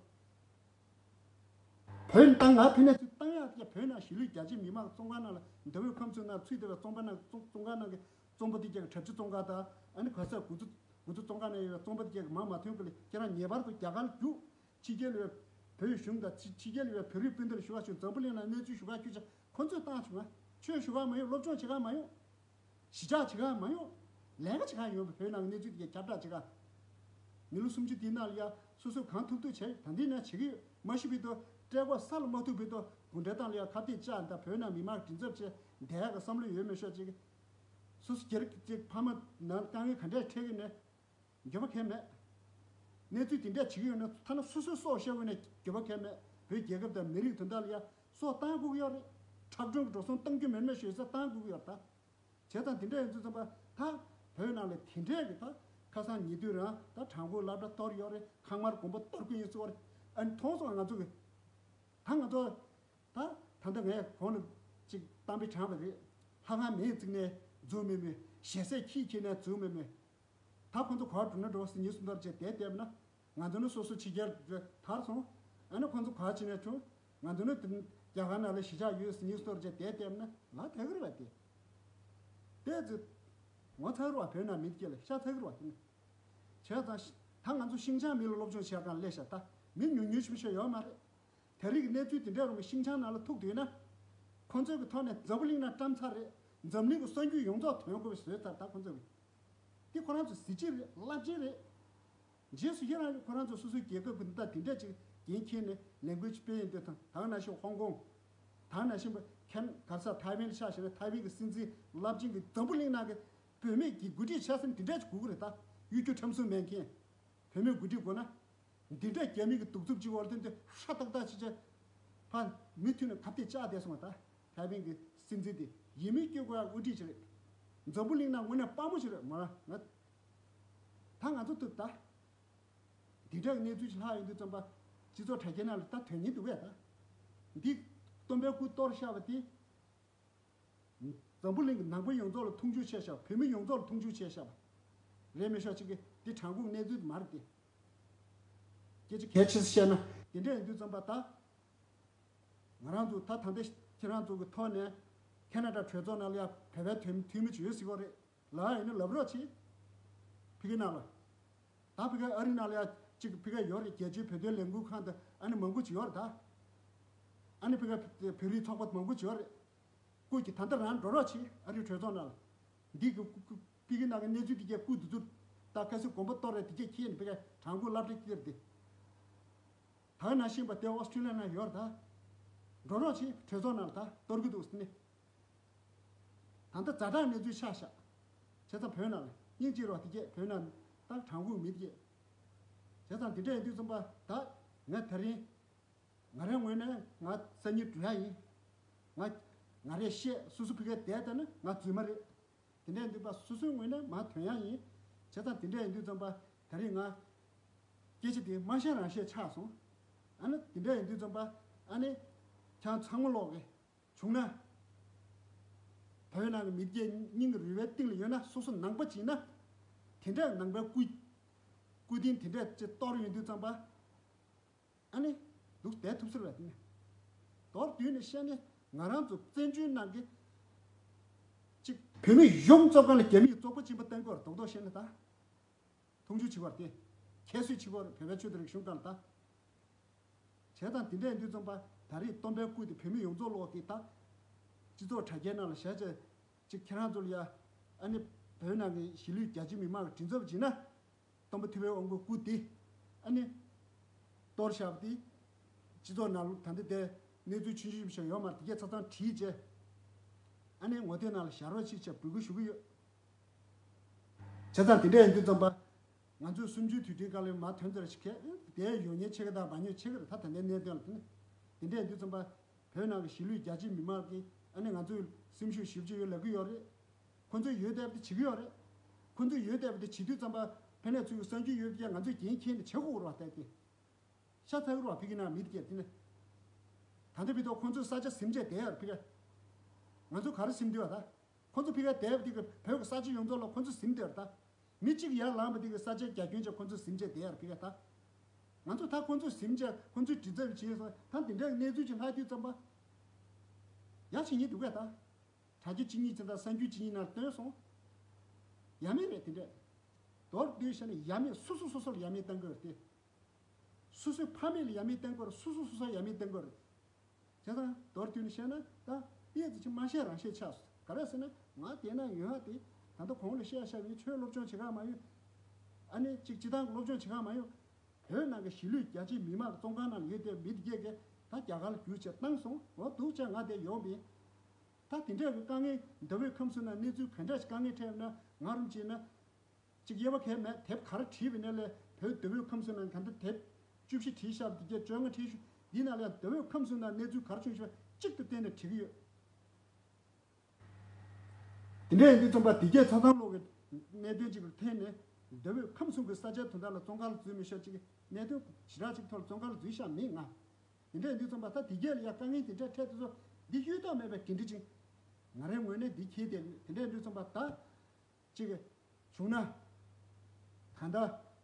བོད་ནང་ང་ཕི་ནས་ཚུར་བཏང་ཡག་གི་བོད་ནང་གཞིས་ལུས་རྒྱ་ཆེ་མི་མང་བཙོན་ཁང་ནང་ལ་མདོ་དབུས་ཁམས་གསུམ་ནང་ཚུད་བསྡད་པའི་བཙོན་པ་ནང་བཙོན་བཙོན་ཁང་ནང་གི་བཙོན་པ་དེ་གྱད་ཀྱི་གྲྭ་ཆུ་བཙོན་ཁང་དང་ཨ་ནི་ག་ས་དགུ་ཚོ་དགུ་ཚོ་བཙོན་ཁང་ནང་ཡོད་པའི་བཙོན་པ་དེ་གྱད་ཀྱི་མང་མ་ཐོན་གི་ལ་ཁྱེད་རང་ངེས་པར་དུ་རྒྱ་གར་རྒྱུགས། ཕྱི་རྒྱལ་ལ་ཡོད་བོད་གཞུང་དང་ཕྱི་ཕྱི་རྒྱལ་ལ་ཡོད་བོད་རིགས་སྤུན་ཟླ་ལ་ཞུ་བ་ཞུ། འཛམ་བུ་གླིང་ནང་གནས་ཚུལ་ཞུ་ག་ཁྱོད་ཅག་ཁོ་ཚོས་བཏང་བྱུང་ང་། ཆོས་ཞུ་ག་མ་ཡོང་། སློབ་སྦྱོང་བྱེད་ག་མ་ཡོང་། གཞིས་ཆགས་བྱེད་ག་མ་ཡོང་། ལས་ཀ་བྱེད་ག་ཡོང་བའི་བོད་ནང་གནས་ཚུལ་དེ་ག་ཁྱབ་བསྒྲགས་བྱེད་ག་མི་ལོ་སུམ་ཅུ་དེའི་ནང་ལ་ཡ་སོ་སོས་གང་ཐུབ་ཐུབ་བྱས། ད་འདི་ནས་བྱེད་ཀྱི་ཡོད། མ་ཤི་བི་དོ་སྤྲད་སྒོ་ས་ལ་མ་ཐུག་བི་དོ་གུང་ཁྲན་ཏང་ལ་ཡ་ཁ་གཏད་བཅག་ད་བོད་ནང་མི་མང་མགྲིན་ཚབ་བྱས་བསྡད་ཡག་གི་བསམ་བློ་ཡོད་མེད་ཤོག་ཅིག་སོ་སོ་སྒེར་གཅིག་ཕ་མ་ནང་དཀའ་ངལ་ག་འདྲས་འཕྲད་ཀྱི་ནས། འགྱོད་པ་གང་ཡང་མེད། གནས་ཚུལ་དེ་འདྲ་བྱེད་ཀྱི་ཡོད་ན་ཐ་ན་སོ་སོའི་སྲོག་ཤོར་བ་ན་འགྱོད་པ་གང་ཡང་མེད། བོད་རྒྱལ་ཁབ་དང་མི་རིགས་དོན་དག་ལ་ཡ་སྲོག་བཏང་དགོས་ཀྱི་ཡོད་རེད། ཁྲག་དྲོན་གྱི་འགྲོ་སོང་གཏང་རྒྱུ་མེད་མེད་ཞུས་ས་བཏང་དགོས་ཀྱི་ཡོད་རེད་ད། བྱས་ཙང་དེ་འདྲ་ཡིན་དུས་ཙམ་པ་ད་བོད་ནང་ལ་དེ་འདྲས་ཀྱི་ད་ཁ་སང་ཉེ་དུས་རང་ད་དྲང་པོ་སློབ་གྲྭ་གཏོར་ཡོད་རེད། ཁང་དམར་དགོན་པ་གཏོར་དགོས་ཡིན་ཟེར་བ་རེད། ཨ་ནི་མཐོང་སོང་ང་ཚོ་གི་ད་ང་ཚོ་ད་ད་ལྟ་ངས་གོང་ལ་ཅིག་གཏམ་དཔེ་དྲངས་པ་རེད། ལྷ་ཁང་མེད་བརྩིགས་ནས་རྫུན་མེད་མོད། ཞེ་སའི་ཁྱི་ཁྱེར་ནས་འཛུལ་མེད་མེད། ད་ཁོ་ཚོ་ག་པར་འགྲོ་ན་འགྲོ་ཟེར་ཉིན་སུམ་མདོར་བྱས་བསྡད་བསྡད་ན། ང་ཚོ་ནི་སོ་སོ་ཕྱི་རྒྱལ་དུ་ཐར་སོང་། ཨ་ནི་ཁོ་ཚོ་ག་བྱས་ནས་བྱུང་། ང་ཚོ་ནི་དེ་རྒྱ་གར་ནང་ལ་གཞིས་ཆགས་ཡོད་ཟེར་ཉིན་སུམ་མདོར་བྱས་བསྡད་བསྡད་ན་ལ་ཐད་ཀར་བ་དེ། བལྟས་ཚེ། ངོ་ཚ་རུ་བ་བོད་ནང་མི་སྐྱེ་ལ་ཤ་ཚ་གི་རུ་བ་དེ་ནི། བྱས་ཙང་། ད་ང་ཚོ་ཤིང་ཅང་མི་ལ་སློབ་སྦྱོང་བྱེད་གང་སླེབས་ཤག་ད་མི་ཉུང་ཉུང་ཞིག་ཤོད་ཡོད་མ་རེད། དེ་རིགས་ཀྱི་གནས་ཚུལ་དེ་འདྲ་རུ་མི་ཤིང་ཅང་ནང་ལ་ཐུག་དུས་ན། ཁོང་ཚོའི་གི་ཐོག་ནས་འཛམ་བུ་གླིང་ནང་བཀྲམ་ཚར་རེད། འཛམ་གླིང་གི་གསར་འགྱུར་ཡོངས་རྫོགས་ཐོན་དགོས་པའི་བཟོས་ཚར་ད་ཁོང་ཚོ་གི། དེ་ཁོ་རང་ཚོ་གཟི་བརྗིད་རེད་རླབས་ཆེན་རེད། རྗེས་སུ་ཡི་རང་ཁོ་རང་ཚོ་སོ་སོའི་རྒྱལ་ཁབ་ཀྱི་འདི་དག་དེ་འདྲ་ཅིག་འགན་འཁྱེར་ནས་ལས་འགུལ་ཅིག་སྤེལ་ཡོང་དུས་དང་ད་ག་ནང་བཞིན་ཧོང་ཀོང་། ད་ག་ནང་བཞིན་པ་ཁན་གར་ས་ཐའེ་ཝན་ཆ་བཞག་ན་ཐའེ་ཝན་གྱི་སྲིད་འཛིན་རླབས་ཆེན་གྱི་འཛམ་བུ་གླིང་ནང་གི་བུད་མེད་ཀྱི་འགོ་ཁྲིད་ཆ་ཚང་དེ་འདྲ་ཅིག་དགོས་ཀྱི་རེད་ད། གཡོ་སྒྱུ་ཁྲམ་གསུམ་མེད་མཁན། བུད་མེད་འགོ་ཁྲིད་དགོས་ན། འདི་འདྲ་རྒྱ་མི་གི་གདུག་རྩུབ་ཅིག་འོག་ལ་ཐོན་ཏེ་ཧྲ་ཏག་ཏག་ཅིག་བྱས། ཕ། མུ་མཐུད་ནས་ཁ་གཏད་བཅག་བསྡད་སོང་བ་ད། ཐའེ་ཝན་གྱི་སྲིད་འཛིན་དེ་ཡིན་མིན་སྐྱོ་དགོས་ཡ་དབུ་ཁྲིད་ཅིག་རེད། འཛམ་བུ་གླིང་ནང་དངོས་གནས་དཔའ་མོ་ཞིག་རེད་མོ་རང་ང་། ད་ང་ཚོ་ཐུབ་ད། འདི་འདྲ་གི་གནས་ཚུལ་ཞིག་ལྷག་ཡོང་དུས་ཙམ་པ། སྤྱི་ཚོགས་དྲ་རྒྱའི་ནང་ལ་ད་དོན་སྙིང་འདུག་གས་ད། འདི། སྟོན་པའི་སྐུ་གཏོར་བཞག་པ་དེ། འཛམ་བུ་གླིང་གི་ནང་པ་ཡོངས་རྫོགས་ལ་མཐོང་ཆུང་བྱས་བཞག་བོད་མི་ཡོངས་རྫོགས་ལ་མཐོང་ཆུང་བྱས་བཞག་པ། རེད་མི་ཤོག་ཅིག་གི་འདི་དྲང་པོ་གནས་ཚུལ་མ་རེད་དེ། སྐད་ཆ་གལ་ཆེ་ས་བཤད་ན་དེ་འདྲ་ཡིན་དུས་ཙམ་པ་ད། ང་རང་ཚོ་ད་ད་ལྟ་ཁྱེད་རང་ཚོ་གི་ཐོག་ནས་ཁེ་ན་ཌ་གྲོས་ཚོགས་ནང་ལ་ཡ་བོད་པའི་འཐུས་འཐུས་མི་ཅིག་ཡོད་སྲིད་པ་རེད་ལ་ཡིན་ན་ལབ་རོགས་བྱེད། ཕ་གི་ནང་ལ། ད་ཕ་གི་ཨ་རི་ནང་ལ་ཡ་གཅིག་ཕ་གི་ཡོད་རེད་རྒྱལ་སྤྱིའི་བོད་དོན་ལས་འགུལ་ཁང་དུ་ཨ་ནི་མང་པོ་ཅིག་ཡོད་རེད་ད། ཨ་ནི་ཕ་གི་བོད་རིགས་ཚོགས་པ་མང་པོ་ཅིག་ཡོད་རེད། སྐུ་གི་ད་ལྟ་རང་འགྲོ་རོགས་བྱེད་ཨ་རིའི་གྲོས་ཚོགས་ནང་ལ། འདི་གི་སྐུ་སྐུ་པི་ཀི་ནང་གི་གནས་ཚུལ་འདི་གས་སྐུ་འདི་ཚུར་ད་ཁ་སི་དགོན་པ་གཏོར་རེད་འདི་གས་ཁྱེད་ནི་པི་ཀ་དྲང་པོ་སློབ་གྲྭ་སྐྱིད་རེད་དེ། ད་ནང་བཞིན་པ་དེ་ཨོ་སི་ཁྲུ་ལི་ཡ་ནང་ཡོད་རེད་ད། འགྲོ་རོགས་བྱེད་གྲོས་ཚོགས་ནང་ལ་ད་གཏོར་གི་འདུག་ཟེར་ནི། ད་ལྟ་ཛ་དྲག་གནས་ཚུལ་ཆགས་ཤག་བྱས་ཙང་བོད་ནང་ལ་སྙིང་རྗེ་རོགས་དེ་གས་བོད་ནང་ད་དྲང་པོ་མི་དེ་གས། བྱས་ཙང་དེ་འདྲ་ཡིན་དུས་ཙམ་པ་ད་ང་དེ་རིང་། ང་རའི་ངོས་ནས་ང་སང་ཉིན་འགྲོ་ཡ་ཡིན། ང་ང་རས་བཤད་སོ་སོ་ཕི་ཀའི་བསྡད་ལྟ་ན་ང་རྫུན་མ་རེད། དེ་འདྲ་ཡིན་དུས་པ་སོ་སོའི་ངོས་ནས་མ་ཐོན་ཡ་ཡིན། བྱས་ཙང་དེ་འདྲ་ཡིན་དུས་ཙམ་པ་ད་རེས་ང་སྐད་ཆ་དེ་མ་བཤད་རང་བཤད་ཆགས་སོང་། ཨ་ནི་དེ་འདྲ་ཡིན་དུས་ཙམ་པ་ཨ་ནི་ཁྱང་ཚང་མ་ལོག་གི་བྱུང་ན། བོད་ནང་གི་མི་སྐྱའི་སྙིང་གི་རུས་པའི་གཏིང་ལ་ཡོད་ན་སོ་སོ་ནང་པ་ཅིག་ན། དེ་འདྲ་ནང་པའི་སྐུ་སྐུ་རྟེན་དེ་འདྲ་ཅིག་གཏོར་ཡོང་དུས་ཙམ་པ། ཨ་ནི། འདུག་བསྡད་ཐུབ་ས་རེད་དེ་ནི། མདོར་བསྡུས་ནས་བཤད་ན་ང་རང་ཚོ་བཙན་བྱོལ་ནང་གི་གཅིག་བོད་མི་ཡོངས་རྫོགས་སྒང་ལ་རྒྱ་མིས་བཙོག་པ་སྦྱིན་པ་བཏང་དགོས་རེད་རྡོག་རྡོག་བཤད་ན་ད། མཐོང་ཆུང་བྱེད་དགོས་རེད་དེ། ཁྱད་གསོད་བྱེད་དགོས་རེད་བོད་པའི་ཆོས་དང་རིག་གཞུང་སྒང་ལ་ད། བྱས་ཙང་དེ་འདྲ་ཡིན་དུས་ཙམ་པ་ད་རེས་སྟོན་པའི་སྐུ་དེ་བོད་མི་ཡོངས་རྫོགས་ལོག་གི་ད། སྤྱི་ཚོགས་དྲ་རྒྱའི་ནང་ལ་བཞག་བྱས་གཅིག་ཁྱེད་རང་ཚོ་ལ་ཡ་ཨ་ནི་བོད་ནང་གི་གཞིས་ལུས་རྒྱ་ཆེ་མི་མང་གི་མགྲིན་ཚབ་བྱེད་ན། སྟོན་པ་ཐུབ་པའི་དབང་པོའི་སྐུ་དེ། ཨ་ནི། གཏོར་བཞག་པ་དེ། སྤྱི་ཚོགས་ནང་ལ་ད་ལྟ་དེ་གནས་ཚུལ་ཆུང་ཆུང་ཞིག་ཡོད་མ་རེད་དེ་གས་ཆ་ཚང་བྲིས་བྱས། ཨ་ནི་ངོ་དེབ་ནང་ལ་བཞག་རོགས་ཅིག་བྱས་འབོད་སྐུལ་ཞུ་གི་ཡོད། བྱས་ཙང་དེ་འདྲ་ཡིན་དུས་ཙམ་པ། ང་ཚོས་གསུམ་བཅུའི་དུས་དྲན་སྐབས་ལ་མ་ཐོན་ཚར་ཞིག་གས་དེ་ཡོང་མཁན་ཆེ་གི་དང་མ་ཉོ་ཆེ་གི་རེད་ད་ད་ལྟའི་གནད་དོན་ལ་དེ་ནི། དེ་འདྲ་ཡིན་དུས་ཙམ་པ། བོད་ནང་གི་གཞིས་ལུས་རྒྱ་ཆེ་མི་མང་གིས་ཨ་ནི་ང་ཚོའི་སེམས་ཤུགས་ཞེ་པོ་ཅིག་ཡོད་ལབ་གི་ཡོད་རེད། ཁོ་ཚོས་ཡོད་བསྡད་པ་དེ་བྱེད་ཀྱི་ཡོད་རེད། ཁོ་ཚོས་ཡོད་བསྡད་པ་དེ་བྱེད་དུས་ཙམ་པ་ཕན་ནས་ཚུར་གསར་འགྱུར་ཡོད་ཀྱང་ང་ཚོས་འགན་འཁྱེར་ནས་བྱེད་དགོས་རེད་བ་ལྟ་དེ། ཤ་ཚ་གི་རེད་བ་ཕ་གི་ནང་མི་དེ་གས་དེ་ནི། ད་ལྟ་བི་དོ་ཁོ་ཚོས་ས་ཆ་ཟིན་བྱས་བསྡད་ཡོད་རེད་ཕ་གི། ང་ཚོ་ག་རེ་ཟིན་བསྡད་ཡོད་ད། ཁོ་ཚོ་ཕ་གི་བསྡད་པ་དེ་གི་བོད་ཀྱི་ས་ཆ་ཡོངས་རྫོགས་ལ་ཁོ་ཚོ་ཟིན་བསྡད་ཡོད་རེད་ད། མི་གཅིག་ཡར་ལངས་པ་དེ་གི་ས་ཆའི་རྒྱ་ཁྱོན་ཆེ་ཁོ་ཚོས་ཟིན་བྱས་བསྡད་ཡོད་རེད་ཕ་གི་ད། ང་ཚོ་ད་ཁོ་ཚོས་ཟིན་བྱས་ཁོ་ཚོའི་མགྲིན་ཚབ་བྱས་སོང་ད་དེ་འདྲའི་གནས་ཚུལ་ཅིག་ལྷག་དུས་ཙམ་པ། ཡག་བྱེད་ཉེན་འདུག་གས་ད། དྲ་རྒྱ་གཅིག་གཉིས་ཅན་དང་གསར་འགྱུར་གཅིག་གཉིས་ནང་བཏོན་སོང་། ཡ་མེད་རེད་དེ་འདྲས། མདོར་བསྡུས་བཤད་ན་ཡ་མེད་སོ་སོ་སོ་སོ་ལ་ཡ་མེད་བཏང་དགོས་རེད་དེ། སོ་སོའི་ཕ་མེས་ལ་ཡ་མེད་བཏང་དགོས་རེད་སོ་སོ་སོ་སོ་ལ་ཡ་མེད་བཏང་དགོས་རེད། བྱས་ཙང་མདོར་བསྡུས་ནས་བཤད་ན་ད་ཨེ་ཙི་ཅིག་མ་བཤད་རང་བཤད་ཆགས་སོང་ག་རེ་ཟེར་ན་ང་དེ་ན་ཡོད་ཨ་དེ་ད་ལྟ་གོང་ལ་བཤད་བཤད་པའི་ཆོས་སློབ་སྦྱོང་བྱེད་ག་མ་ཡོད། ཨ་ནི་གཅིག་སྤྱི་བཏང་གི་སློབ་སྦྱོང་བྱེད་ག་མ་ཡོད། བོད་ནང་གི་གཞིས་ལུས་རྒྱ་ཆེའི་མི་མང་གི་བཙོན་ཁང་ནང་ལ་ཡོད་དེ་མི་དེ་གས་ད་རྒྱ་གར་ལ་བསྒྱུར་བྱས་བཏང་སོང་འོ་འདུག་ཅག་ང་དེ་ཡོང་མིན། ད་དེ་འདྲས་ཀྱི་དཀའ་ངལ་ཟླ་འོད་ཁམས་གསུམ་ན་གནས་ཚུལ་ག་འདྲས་ཀྱི་དཀའ་ངལ་འཕྲད་ན་ང་རུམ་བྱས་ན། གཅིག་དབྱེ་བ་གས་མེད་དེབ་ག་རེ་བྲིས་པའི་ནས་ལས་བོད་ཟླ་འོད་ཁམས་གསུམ་ན་ག་འདྲ་དེབ་བཅུ་བཞི་བྲིས་ཤག་འདི་གས་བཅོ་ལྔ་བྲིས་ཤག་འདི་ནང་ལས་ཟླ་འོད་ཁམས་གསུམ་ན་གནས་ཚུལ་ག་རེ་བྱུང་ཤག་གཅིག་ཏུ་བལྟས་ནས་བྲིས་ཀྱི་ཡོད། དེ་འདྲ་ཡིན་དུས་ཙམ་པ་དེ་གས་ཚ་ཚང་ལོག་གི་གནད་དོན་གཅིག་ལ་འཐེན་ནས་ཟླ་འོད་ཁམས་གསུམ་གྱི་ས་ཆའི་དོན་དག་ལ་བཙོན་ཁང་ལ་འཛུལ་མི་ཤོག་ཅིག་གནད་དོན་ཞེ་དྲག་ཅིག་ཐོག་ལ་བཙོན་ཁང་ལ་འཛུལ་ཤག་མིན་ང་། དེ་འདྲ་ཡིན་དུས་ཙམ་པ་ད་དེ་གས་ལ་ཡ་དཀའ་ངལ་དེ་འདྲ་འཕྲད་དུས་ཚོ་འདི་གཡུལ་ཐོག་མེད་པའི་འགན་འཁྲི་ཅིག་ང་རའི་ངོས་ནས་འདི་འཁྱེར་ཏེ་དེ་འདྲ་ཡིན་དུས་ཙམ་པ་ད། ཅིག་བྱུང་ན། ད་ལྟ་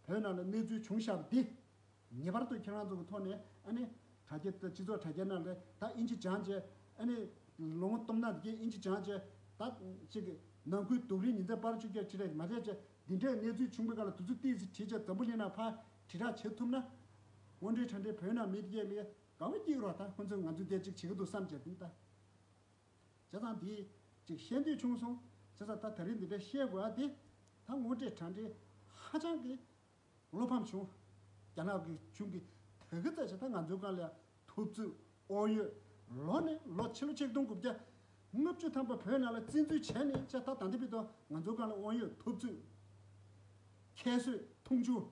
བོད་ནང་ལ་གནས་ཚུལ་བྱུང་བཞག་པ་འདི། ངེས་པར་དུ་ཁྱེད་རང་ཚོ་གི་ཐོག་ནས་ཨ་ནི་དྲ་རྒྱ་སྤྱི་ཚོགས་དྲ་རྒྱ་ནང་ལ་ད་ཨིན་ཇི་སྦྱངས་བྱས། ཨ་ནི་ལོ་ངོ་སྟོང་ཕྲག་དེ་གའི་ཨིན་ཇི་སྦྱངས་བྱས། ད་ཅིག་ནང་ཁུལ་སྡུག་རུས་ཉིན་མཚན་པར་བཅུ་བརྒྱད་ཁྲི་རེ་མ་རེད་བྱས། འདི་འདྲའི་གནས་ཚུལ་བྱུང་བའི་སྐབས་ལ་དུས་ཚོད་ཏོག་ཙམ་བྲིས་བྱས་འཛམ་བུ་གླིང་ནང་ཕར་དྲིལ་བསྒྲགས་བྱེད་ཐུབ་ན། དངོས་འབྲེལ་དྲ་འབྲེལ་བོད་ནང་མི་དེ་གས་ལ་དགའ་བོ་སྐྱེ་གི་རེད། ད་ཁོང་ཚོས་ང་ཚོ་འདི་ཅིག་བྱེད་ཀྱི་འདུག་བསམ་བྱས་དེ་ད། བྱས་ཙང་དེ་ཅིག་བཤད་འདོད་བྱུང་སོང་། བྱས་ཙང་ད་ད་རིང་འདི་འདྲ་བཤད་དགོས་ཡ་དེ། ད་དངོས་འབྲེལ་དྲ་འབྲེལ་ཧ་ཅང་གི་བློ་ཕམ་བྱུང་། རྒྱ་ནག་གི་གཞུང་གིས་དེ་ག་ཙམ་བྱས། ད་ང་ཚོའི་སྒང་ལ་ཡ་ཐུབ་ཚོད་དབང་ཡོད། ལོ་ནས་ལོ། ཕྱི་ལོ་ཆིག་སྟོང་དགུ་བརྒྱ་ལྔ་བཅུ་ཐམ་པ་བོད་ནང་ལ་བཙན་འཛུལ་བྱས་ནས་བྱས། ད་ད་ལྟ་བར་དུ་ང་ཚོའི་སྒང་ལ་དབང་ཡོད། ཐུབ་ཚོད། ཁྱད་གསོད། མཐོང་ཆུང་།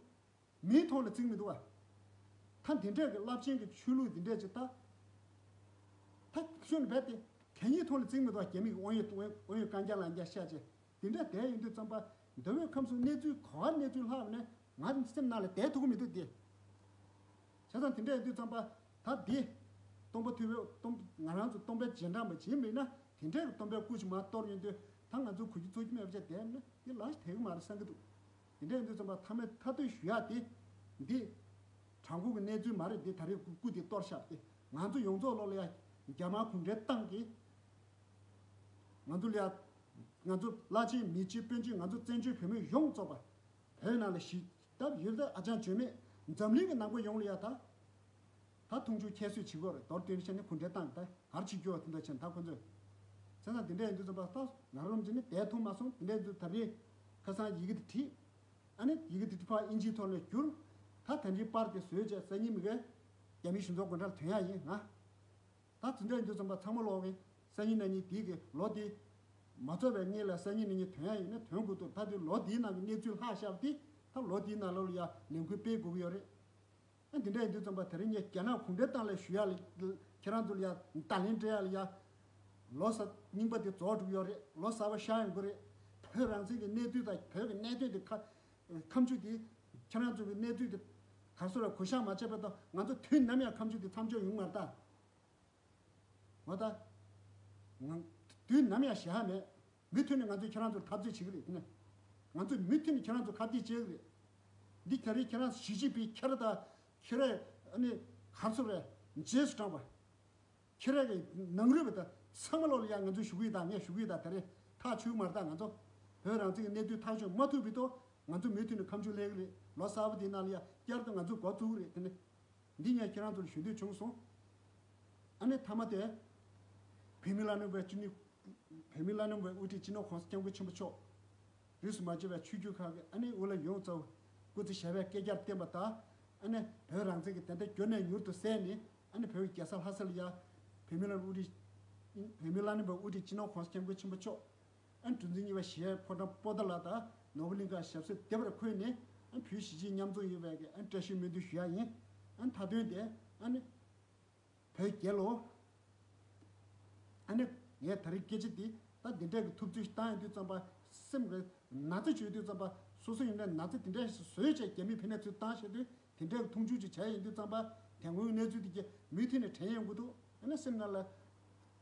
མིའི་ཐོག་ལ་བརྩིགས་མི་འདུག་བ། ད་འདི་འདྲས་ཀྱི་རླབས་ཆེན་གྱི་ཆོས་ལུགས་འདི་འདྲས་ཅིག་ད། ད་ཤོད་ནས་རྦད་དེ་གད་སྙིགས་ཐོག་ལ་བརྩིགས་མི་འདུག་བ། རྒྱ་མི་གི་དབང་ཡོད། དབང་ཡོད་རྐང་རྐྱང་ལ་རྐྱང་བཤད་བྱས། འདི་འདྲས་བསྡད་ཡོང་དུས་ཙམ་པ། འདི་བོད་ཁམས་གསུམ་གནས་ཚུལ་ག་བ་གནས་ཚུལ་ལྷག་པ་ནས་ང་སེམས་ནང་ལ་བསྡད་ཐུབ་ཀྱི་མི་འདུག་སྟེ། བྱས་ཙང་དེ་འདྲ་ཡིན་དུས་ཙམ་པ། ད་འདི་སྟོང་པ་ཐུབ་པའི་སྟོང་། ང་རང་ཚོ་སྟོང་པའི་རྗེས་འབྲང་པ་བྱེད་མེད་ན། དེ་འདྲའི་སྟོང་པའི་སྐུ་ཞིག་མར་གཏོར་ཡོང་དུས། ད་ང་ཚོ་གོ་རྒྱུ་ཚོར་རྒྱུ་མེད་པ་བྱས་བསྡད་ན་འདི་ལ་དེ་གི་མ་རེད་བསམ་གྱི་འདུག་དེ་འདྲ་ཡིན་དུས་ཙམ་པ་མཐའ་མའི་མཐའ་དོན་ཞུ་ཡག་དེ། འདི་དྲང་པོ་གི་གནས་ཚུལ་མ་རེད། འདི་ད་རེས་སྐུ་འདི་གཏོར་བཞག་པ་དེ། ང་ཚོ་ཡོངས་རྫོགས་ལོག་ལ་ཡ་རྒྱ་དམར་གུང་ཁྲན་ཏང་གིས། ང་ཚོ་ལ་ཡ། ང་ཚོ་བླ་ཆེན་མི་སྤྱི་དཔོན་ཆེན། ང་ཚོ་བཙན་བྱོལ་བོད་མི་ཡོངས་རྫོགས་པ། བོད་ནང་ལ་ཞི་བདེ་ཡོད་ད་ཨ་ཅང་བརྗོད་མེད། འཛམ་གླིང་གི་ནང་པ་ཡོངས་ལ་ཡ་ད། ད་མཐོང་ཆུང་ཁྱད་གསོད་བྱེད་དགོས་རེད། མདོར་བསྡུས་ནས་བཤད་ན་གུང་ཁྲན་ཏང་ད་ག་རེ་བྱེད་རྒྱུ་བ་དེ་འདྲ་བྱས་ད་ཁོ་ཚོས། བྱས་ཙང་དེ་འདྲ་ཡིན་དུས་ཙམ་པ་ད་ང་རང་རྩ་ནས་བསྡད་ཐུབ་མ་སོང་། དེ་འདྲ་ཡིན་དུས་ད་རེས་ཁ་སང་ཡི་གེ་དེ་བྲིས། ཨ་ནི་ཡི་གེ་དེ་ཕར་ཨིན་ཇིའི་ཐོག་ནས་བསྒྱུར། ད་དེ་འདྲའི་པར་དེ་བཟོས་བྱས་སང་ཉིན་མི་གའི་རྒྱ་མིའི་གཞུང་ཚབ་སྒོ་འགྲམ་ལ་ཐོན་ཡག་ཡིན་ང་། ད་དེ་འདྲ་ཡིན་དུས་ཙམ་པ་ཚང་མ་ལོག་གི་སང་ཉིན་གནངས་ཉིན་དེའི་གི་ལོ་དེ་མ་རྫོགས་པའི་སྔོན་ལ་སང་ཉིན་གནངས་ཉིན་ཐོན་ཡག་ཡིན་ན་ཐོན་དགོས་འདུག་ད་དེ་ལོ་དེའི་ནང་གི་གནས་ཚུལ་ལྷག་བཞག་པ་དེ་ད་ལོ་དེའི་ནང་ལོགས་ལ་ཡ་ལས་འགུལ་སྤེལ་དགོས་ཀྱི་ཡོད་རེད། ཨ་འདི་འདྲ་ཡིན་དུས་ཙམ་པ་དེ་རིང་ངས་རྒྱ་ནག་གུང་ཁྲན་ཏང་ལ་ཞུ་ཡག་ལ། ཁྱེད་རང་ཚོ་ལ་ཡ་བརྡ་ལན་སྤྲད་ཡག་ལ་ཡ། ལོ་གསར་རྙིང་པ་དེ་རྫོགས་འགྲོ་གི་ཡོད་རེད། ལོ་གསར་པ་ཤར་ཡོང་གི་རེད། བོད་རང་བཙན་གྱི་གནས་དུས་དང་བོད་ཀྱི་གནད་དོན་དེ་ཁ། ཁ་མཆུ་དེ། ཁྱེད་རང་ཚོ་གི་གནས་དུས་དེ་ག་སོ་ར་གུ་ཤག་མ་བྱས་པ་དང་། ང་ཚོ་དུས་ནམ་ཡང་ཁ་མཆུ་དེ་མཚམས་འཇོག་ཡོང་མ་རེད་ད། འོ་ད། ང་། དུས་ནམ་ཡང་ཞེ་ཧ་མེད། མུ་མཐུད་ནས་ང་ཚོས་ཁྱེད་རང་ཚོར་འཐབ་རྩོད་བྱེད་ཀྱི་རེད། དེ་ནས་ང་ཚོས་མུ་མཐུད་ནས་ཁྱེད་རང་ཚོར་ཁ་གཏད་བྱེད་ཀྱི་རེད། འདི་ད་རེས་ཁྱེད་རང་ཞི་ཅིན་ཕིང་ཁྱེད་རང་དང་། ཁྱེད་རང་ཨ་ནི་ག་རེ་ཟེར་རེད། རྗེས་སུ་འབྲངས་པ། ཁྱེད་རང་གི་ནང་རུལ་བ་དང་ཚང་མ་ལོག་ལ་ཡ་ང་ཚོས་ཞུ་གི་ཡོད་ད། ངས་ཞུ་གི་ཡོད་ད། ད་རེས་ཐག་ཆོད་མ་རེད་ད། ང་ཚོ་བོད་རང་བཙན་གྱི་གནས་དུས་ཐག་གཅོད་མ་ཐུབ་བར་དུ་ང་ཚོ་མུ་མཐུད་ནས་ཁ་མཆུ་ལེན་གྱི་རེད། ལོ་གསར་པ་དེའི་ནང་ལ་ཡ་བསྐྱར་དུ་ང་ཚོས་འགོ་བཙུགས་ཀྱི་རེད། དེ་ནས། འདི་ངས་ཁྱེད་རང་ཚོར་ཞུ་འདོད་བྱུང་སོང་། ཨ་ནི་མཐའ་མ་དེ། བོད་མིའི་བླ་ན་མེད་པའི་སྤྱི་ནོར། བོད་མིའི་བླ་ན་མེད་པའི་དབུ་ཁྲིད་སྤྱི་ནོར་གོང་ས་སྐྱབས་མགོན་ཆེན་པོ་མཆོག་རིས་སུ་མ་ཆད་པའི་ཆོས་བརྒྱུད་ཁག་གི་ཨ་ནི་དབུ་བླ་ཡོངས་རྫོགས་སྐུ་ཚེ་ཞབས་པད་བསྐལ་བརྒྱར་བརྟན་པ་དང་། ཨ་ནི་བོད་རང་བཙན་གྱི་བདེན་མཐའ་མགྱོགས་ནས་མྱུར་དུ་གསལ་ནས། ཨ་ནི་བོད་ཀྱི་རྒྱལ་ས་ལྷ་ས་ལ་ཡ། བོད་མིའི་བླ་ན་དབུ་ཁྲིད། བོད་མིའི་བླ་ན་མེད་པའི་དབུ་ཁྲིད་སྤྱི་ནོར་གོང་ས་སྐྱབས་མགོན་ཆེན་པོ་མཆོག་ཨ་ནི་གྲུ་འཛིན་གཉིས་པ་གཞིས་ཕོ་བྲང་པོ་ཏཱ་ལ་དང་ནོར་བུ་གླིང་ཁ་ཞབས་སོར་བདེ་བར་འཁོད་ནས། ཨ་ནི་བོད་གཞིས་བྱེས་མཉམ་འཛོམས་ཡོང་བའི་གི་ཨ་ནི་བཀྲ་ཤིས་སྨོན་འདུན་ཞུ་ཡག་ཡིན། ཨ་ནི་མཐའ་དོན་དེ་ཨ་ནི་བོད་རྒྱལ་ལོ། ཨ་ནི་ངས་ད་རེས་སྐད་ཆ་འདི་ད་འདི་འདྲ་གི་ཐུབ་ཚོད་བཏང་ཡོང་དུས་ཙམ་པ། སེམས་ཀྱི་ན་ཚ་བྱུང་དུས་ཙམ་པ། སོ་སོ་ཡིན་ན་ན་ཚ་དེ་འདྲ་ཞིག་བཟོས་བྱས་རྒྱ་མི་ཕན་ནས་ཚུར་བཏང་བྱས་དུས། དེ་འདྲ་གི་མཐོང་ཆུང་ཅིག་བྱས་ཡོང་དུས་ཙམ་པ། དེ་སྔོན་གནས་ཚུལ་དེ་གྱིས་མུ་མཐུད་ནས་དྲན་ཡོང་གི་འདུག་ཨ་ནི་སེམས་ནང་ལ་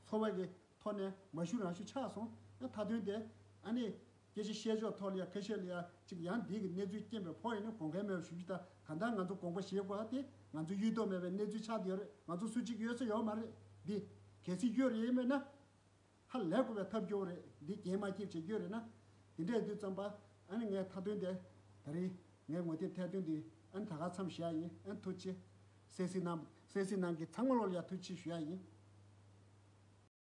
ཚོར་བ་གི་ཐོག་ནས་མ་ཞུ་རང་ཞུ་ཆགས་སོང་། ཨ་མཐའ་དོན་དེ་ཨ་ནི་སྐད་ཆ་བཤད་ཕྱོགས་ཐོག་ལ་ཡ་ཁ་ཤས་ལ་ཡ་ཅིག་ཡང་འདི་གི་གནས་ཚུལ་རྐྱེན་པས་ཕོག་ཡིན་ན་དགོངས་འགལ་མེད་པ་ཞུ་རྒྱུ་ད། གང་ལྟར་ང་ཚོ་དགོངས་པ་བཞེས་དགོས་པ་དེ་ང་ཚོ་གཡུལ་ཐོབ་མེད་པའི་གནས་ཚུལ་ཆགས་བསྡད་ཡོད་རེད། ང་ཚོ་སུ་གཅིག་གཡོལ་ས་ཡོད་མ་རེད། འདི་གལ་སྲིད་གཡོལ་རེ་ཡིན་མེད་ན། ཧ་ལས་དགོས་པའི་ཐབས་སྐྱོ་བོ་རེད། འདི་རྐྱེན་མ་སྐྱེལ་བྱེད་རྒྱུ་རེད་ན། དེ་འདྲ་ཡིན་དུས་ཙམ་པ། ཨ་ནི་ངས་མཐའ་དོན་དེ་ད་རེས་ངའི་ངོ་དེབ་ཐད་དོན་འདི་ཨ་ནི་ད་ག་མཚམས་བཞག་ཡིན། ཨ་ནི་ཐུགས་རྗེ་ཆེ། གསན་གཟིགས་གནང་། གསན་གཟིགས་གནང་མཁན་ཚང་མ་ལོག་ལ་ཡ་ཐུགས་རྗེ་ཆེ་ཞུ་ཡག་ཡིན།